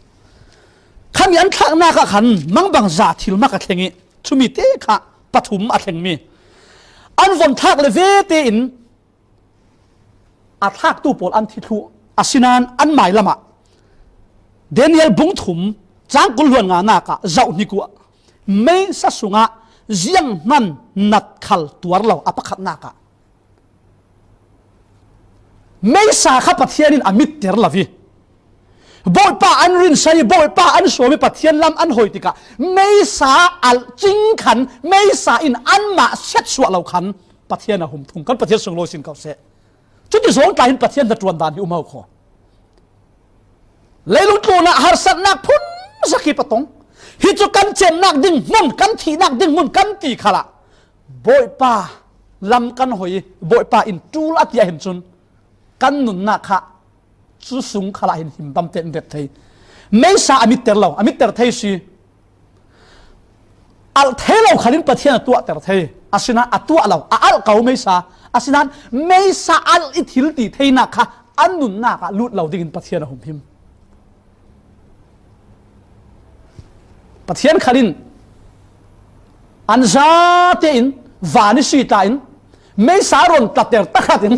Khami an thlaknak ah khan mangbangza thil mak a thleng i cumi te kha pathum a thlengmi an von thlak le ve tein a thlaktu pawl an thi thluh. Asinain an mailam ah Daniel bung thum cang kul hluan nganak ah zoh hnik uh, meisa sungah zianghman nat khal tuar lo a pakhatnak ah meisa kha Pathian in a mitter lo i Bawipa an rinsan i Bawipa an sawm i Pathian lam an hoi tikah meisa a cing khan meisa in anmah siatsuah lo khan Pathian a hum thung. Kan Pathian sunglawi sin ko seh. Cuti zawng tlai hin Pathian hnaṭuan dan hi um ho kho. Leilung tlunah harsatnak phun zak hi patong. Hi cu kan cemnak ding hmun, kan thihnak ding hmun kan ti khalah Bawipa lam kan hoi i Bawipa in ṭul a tiah hin cun kan nunnak kha cu sung khalah hin him bamte in ret thei. Meisa a mitter lo, a mitter thei si. Alh thei lo khan in Pathian a tuahter thei. Asinain a tuah lo, a alh ko meisa. Asinain meisa alh i thil ti theinak kha an nunnak ah lut lo dingin Pathian a hum him. Pathian khan in an zate in van i si ta in meisa a ron tlater takhat in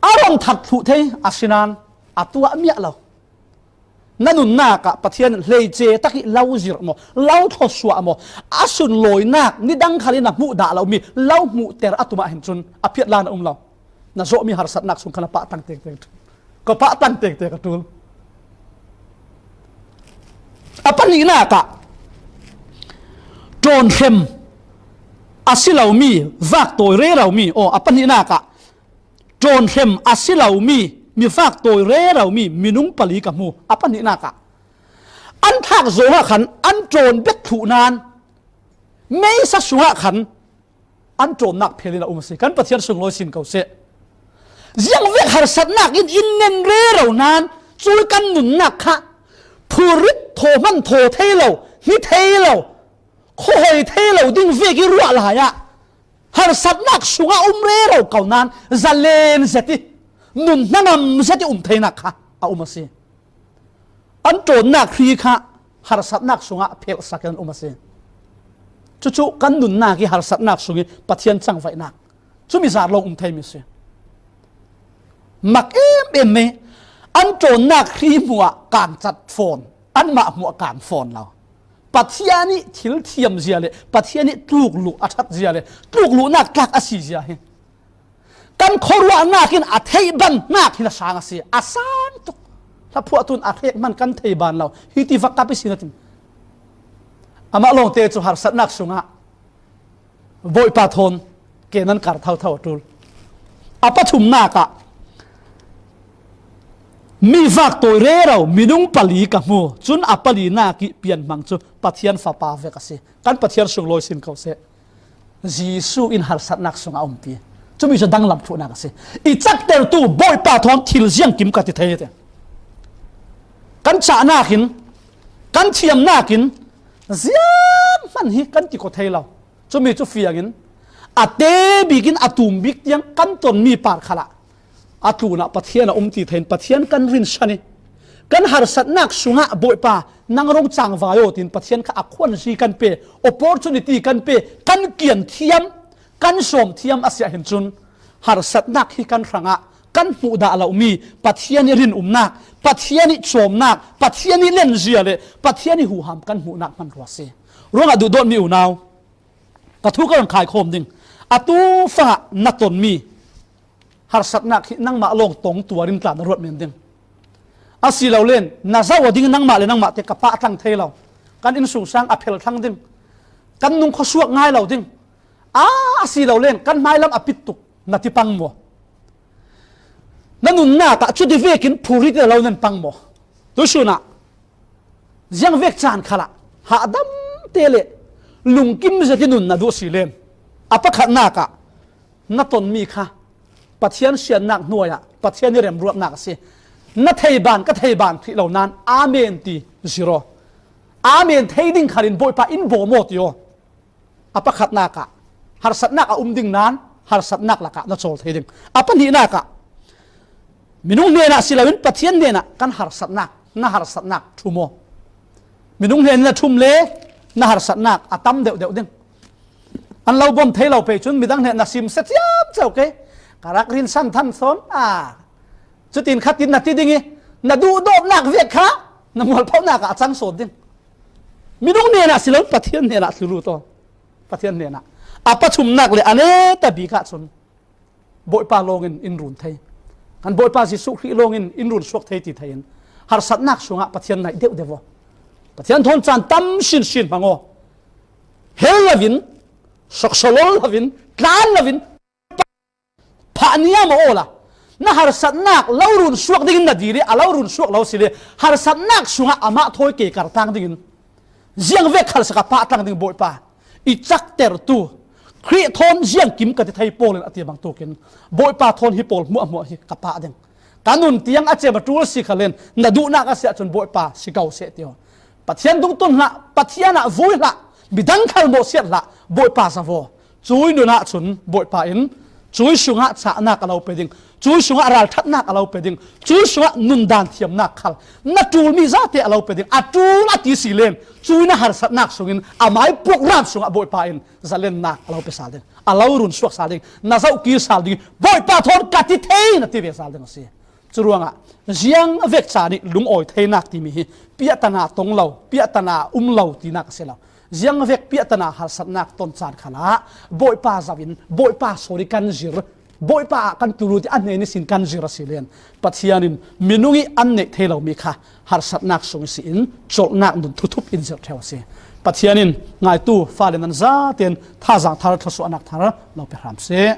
a ron that thluh thei, asinain a tuah miah lo. Na nunnak ah Pathian in hleice tak i lo zirh maw, lo thluasuah maw, a sunlawinak nidang khal in a hmuh dah lomi lo hmuhter a tum ah hin cun a phiatlan a um lo. Na zawhmi harsatnak sung khan a pah tang tektek ṭul. Ka pah tang tektek a ṭul. A pahnihnak ah ṭawnhrem a si lomi, vaktawi reromi, aw, a pahnihnak ah ṭawnhrem a si lomi, mi vaktawi reromi minung pali ka hmu. A pahnihnak ah an thlak zawng ah khan an ṭawn bek thluh nan meisa sungah khan an ṭawnnak phel in a um a si. Kan Pathian sunglawi sin ko seh. Ziangvek harsatnak in in nen rero nan cu kan nunnak kha phurit thaw hman thaw thei lo, hni thei lo, khuahoi thei lo ding vek i ruah lai ah harsatnak sungah um rero ko nan zalen zet i nun hnangam zet i um theinak kha a um a si. An ṭawnnak hri kha harsatnak sungah phelhsak in an um a si. Cucu kan nunnak i harsatnak sung i Pathian cangvaihnak cumi zar lawng um theimi a si. Mak em em i an ṭawnnak hri hmuah kan cat fawn, anmah hmuah kan fawn lo. Pathian i thil thiam zia le Pathian i tlukluh a ṭhat zia le tlukluhnak tlak a si zia hi kan khuaruahnak in a theih bannak hin a sang a si, a sang tuk. Hlaphuah tun a hrek hman kan thei ban lo. Hi ti vak kap i si natin amah lawngte cu harsatnak sungah Bawipa thawn ke nan kar thotho a ṭul. A pathumnak ah mi vaktawi rero minung pali ka hmu. Cun a palinak i pianhmang cu Pathian Fapa vek a si. Kan Pathian sunglawi sin ko seh. Jesuh in harsatnak sungah a umpi. Cumi cu danglam thluhnak a si. I caktertu Bawipa thawn thil ziangkim ka ti thei a ti. Kan cahnak in, kan thiamnak in zianghman hi kan ti kho thei lo. Cumi cu fiangin a te bik in a tum bik tiang kan tonmi par khalah a tlunah Pathian a um ti thei in Pathian kan rinsan i kan harsatnak sungah Bawipa nang rung cangvai aw tiin Pathian kha a khuanzi kan pe, opportunity kan pe, kan kian thiam, kan sawm thiam a si ah hin cun harsatnak hi kan hrangah kan hmuh dah lomi Pathian i rinumnak, Pathian i cawmnak, Pathian i lenzia le Pathian i huham kan hmuhnak hmanrua a si. Ruangah duhdawtmi unau, ka thu ka rak khaikhawm ding. Atu fangah na tonmi harsatnak hi nangmah lawng tong tuar in tla na ruat men ding. A si lo len na zoh a ding nangmah le nangmah te ka pah tlang thei lo. Kan innsungsang a phel thlang ding. Kan nung khuasuak ngai lo ding. A, a si lo len kan hmailam a pit tuk na ti pang maw? Na nunnak ah cuti vekin phurit lo nan pang maw? Tuisun ah ziangvek caan khalah hahdam te le lungkim zet i nun na duh si len. A pakhatnak ah na tonmi kha Pathian siannak hnuai ah Pathian i remruatnak a si. Na thei ban, ka thei ban hrih lo nan, amen ti zir aw. Amen thei ding khalin Bawipa in bawm aw ti aw. A pakhatnak ah harsatnak a um ding nan, harsatnak lakah na cawl thei ding. A pahnihnak ah minung hnenah si loin Pathian hnenah kan harsatnak, na harsatnak thum aw. Minung hnen na thum le na harsatnak a tam deuhdeuh ding. An lo bawm thei lo pei cun midang hnen na sim se ciamco ke. Ka rak rinsan than sawn a, cutin khatin na ti ding i, na duhdawtnak vek kha na mualphonak ah a cang sawn ding. Minung hnenah si lo, Pathian hnenah thlu lut aw. Pathian hnenah a pathumnak le a neta bik ah cun Bawipa lawngin in run thei. Kan Bawipa Jesuh Khrih lawngin in run suak thei ti thei in harsatnak sungah Pathian naih deuhdeuh aw. Pathian thawn caan tam sinsin hmang aw. Hel lovin, soksolol lovin, tlan lovin, phah niam aw la. Na harsatnak lo run suak dingin na dil i a lo run suak lo si le, harsatnak sungah amah thawi kei kar tlang dingin ziang vek khal sa ka pah tlang ding Bawipa. I caktertu Khrih thawn ziangkim ka ti thei pawl in a ti bangtukin Bawipa thawn hi pawl hmuahhmuah hi ka pah ding. Ka nun tiang a cem a ṭul si khalin na duhnak a si ahcun Bawipa si ko seh ti aw. Pathian dungtun hlah, Pathian ah vui hlah, midang khal mawhsiat hlah, Bawipa za aw. Cui nun ahcun Bawipa in cui sungah cahnak a lo pe ding, cui sungah ralṭhatnak a lo pe ding, cui sungah nundan thiamnak khal na ṭulmi zate a lo pe ding. A ṭul a ti si len cui na harsatnak sungin amai program sungah Bawipa in zalennak a lo pe sal ding, a lo run suak sal ding, na zoh kir sal ding, Bawipa thawn ka ti thei na ti ve sal ding a si. Curuangah ziang vek caan i lungawi theinak timi hi piahtana tong lo, piahtana um lo tinak a si lo. Ziang vek piahtana harsatnak ton caan khalah Bawipa zoh in Bawipa sawn i kan zir, Bawipa ah kan tlu lut i a hnen ihsin kan zir a si len Pathian in minung i an neih thei lomi kha harsatnak sung ihsin colhnak nun thuthup in zirh ṭheu a si. Pathian in ngaitu fale nan zaten thazaang thar, thluasuahnak thar lo pe hram seh.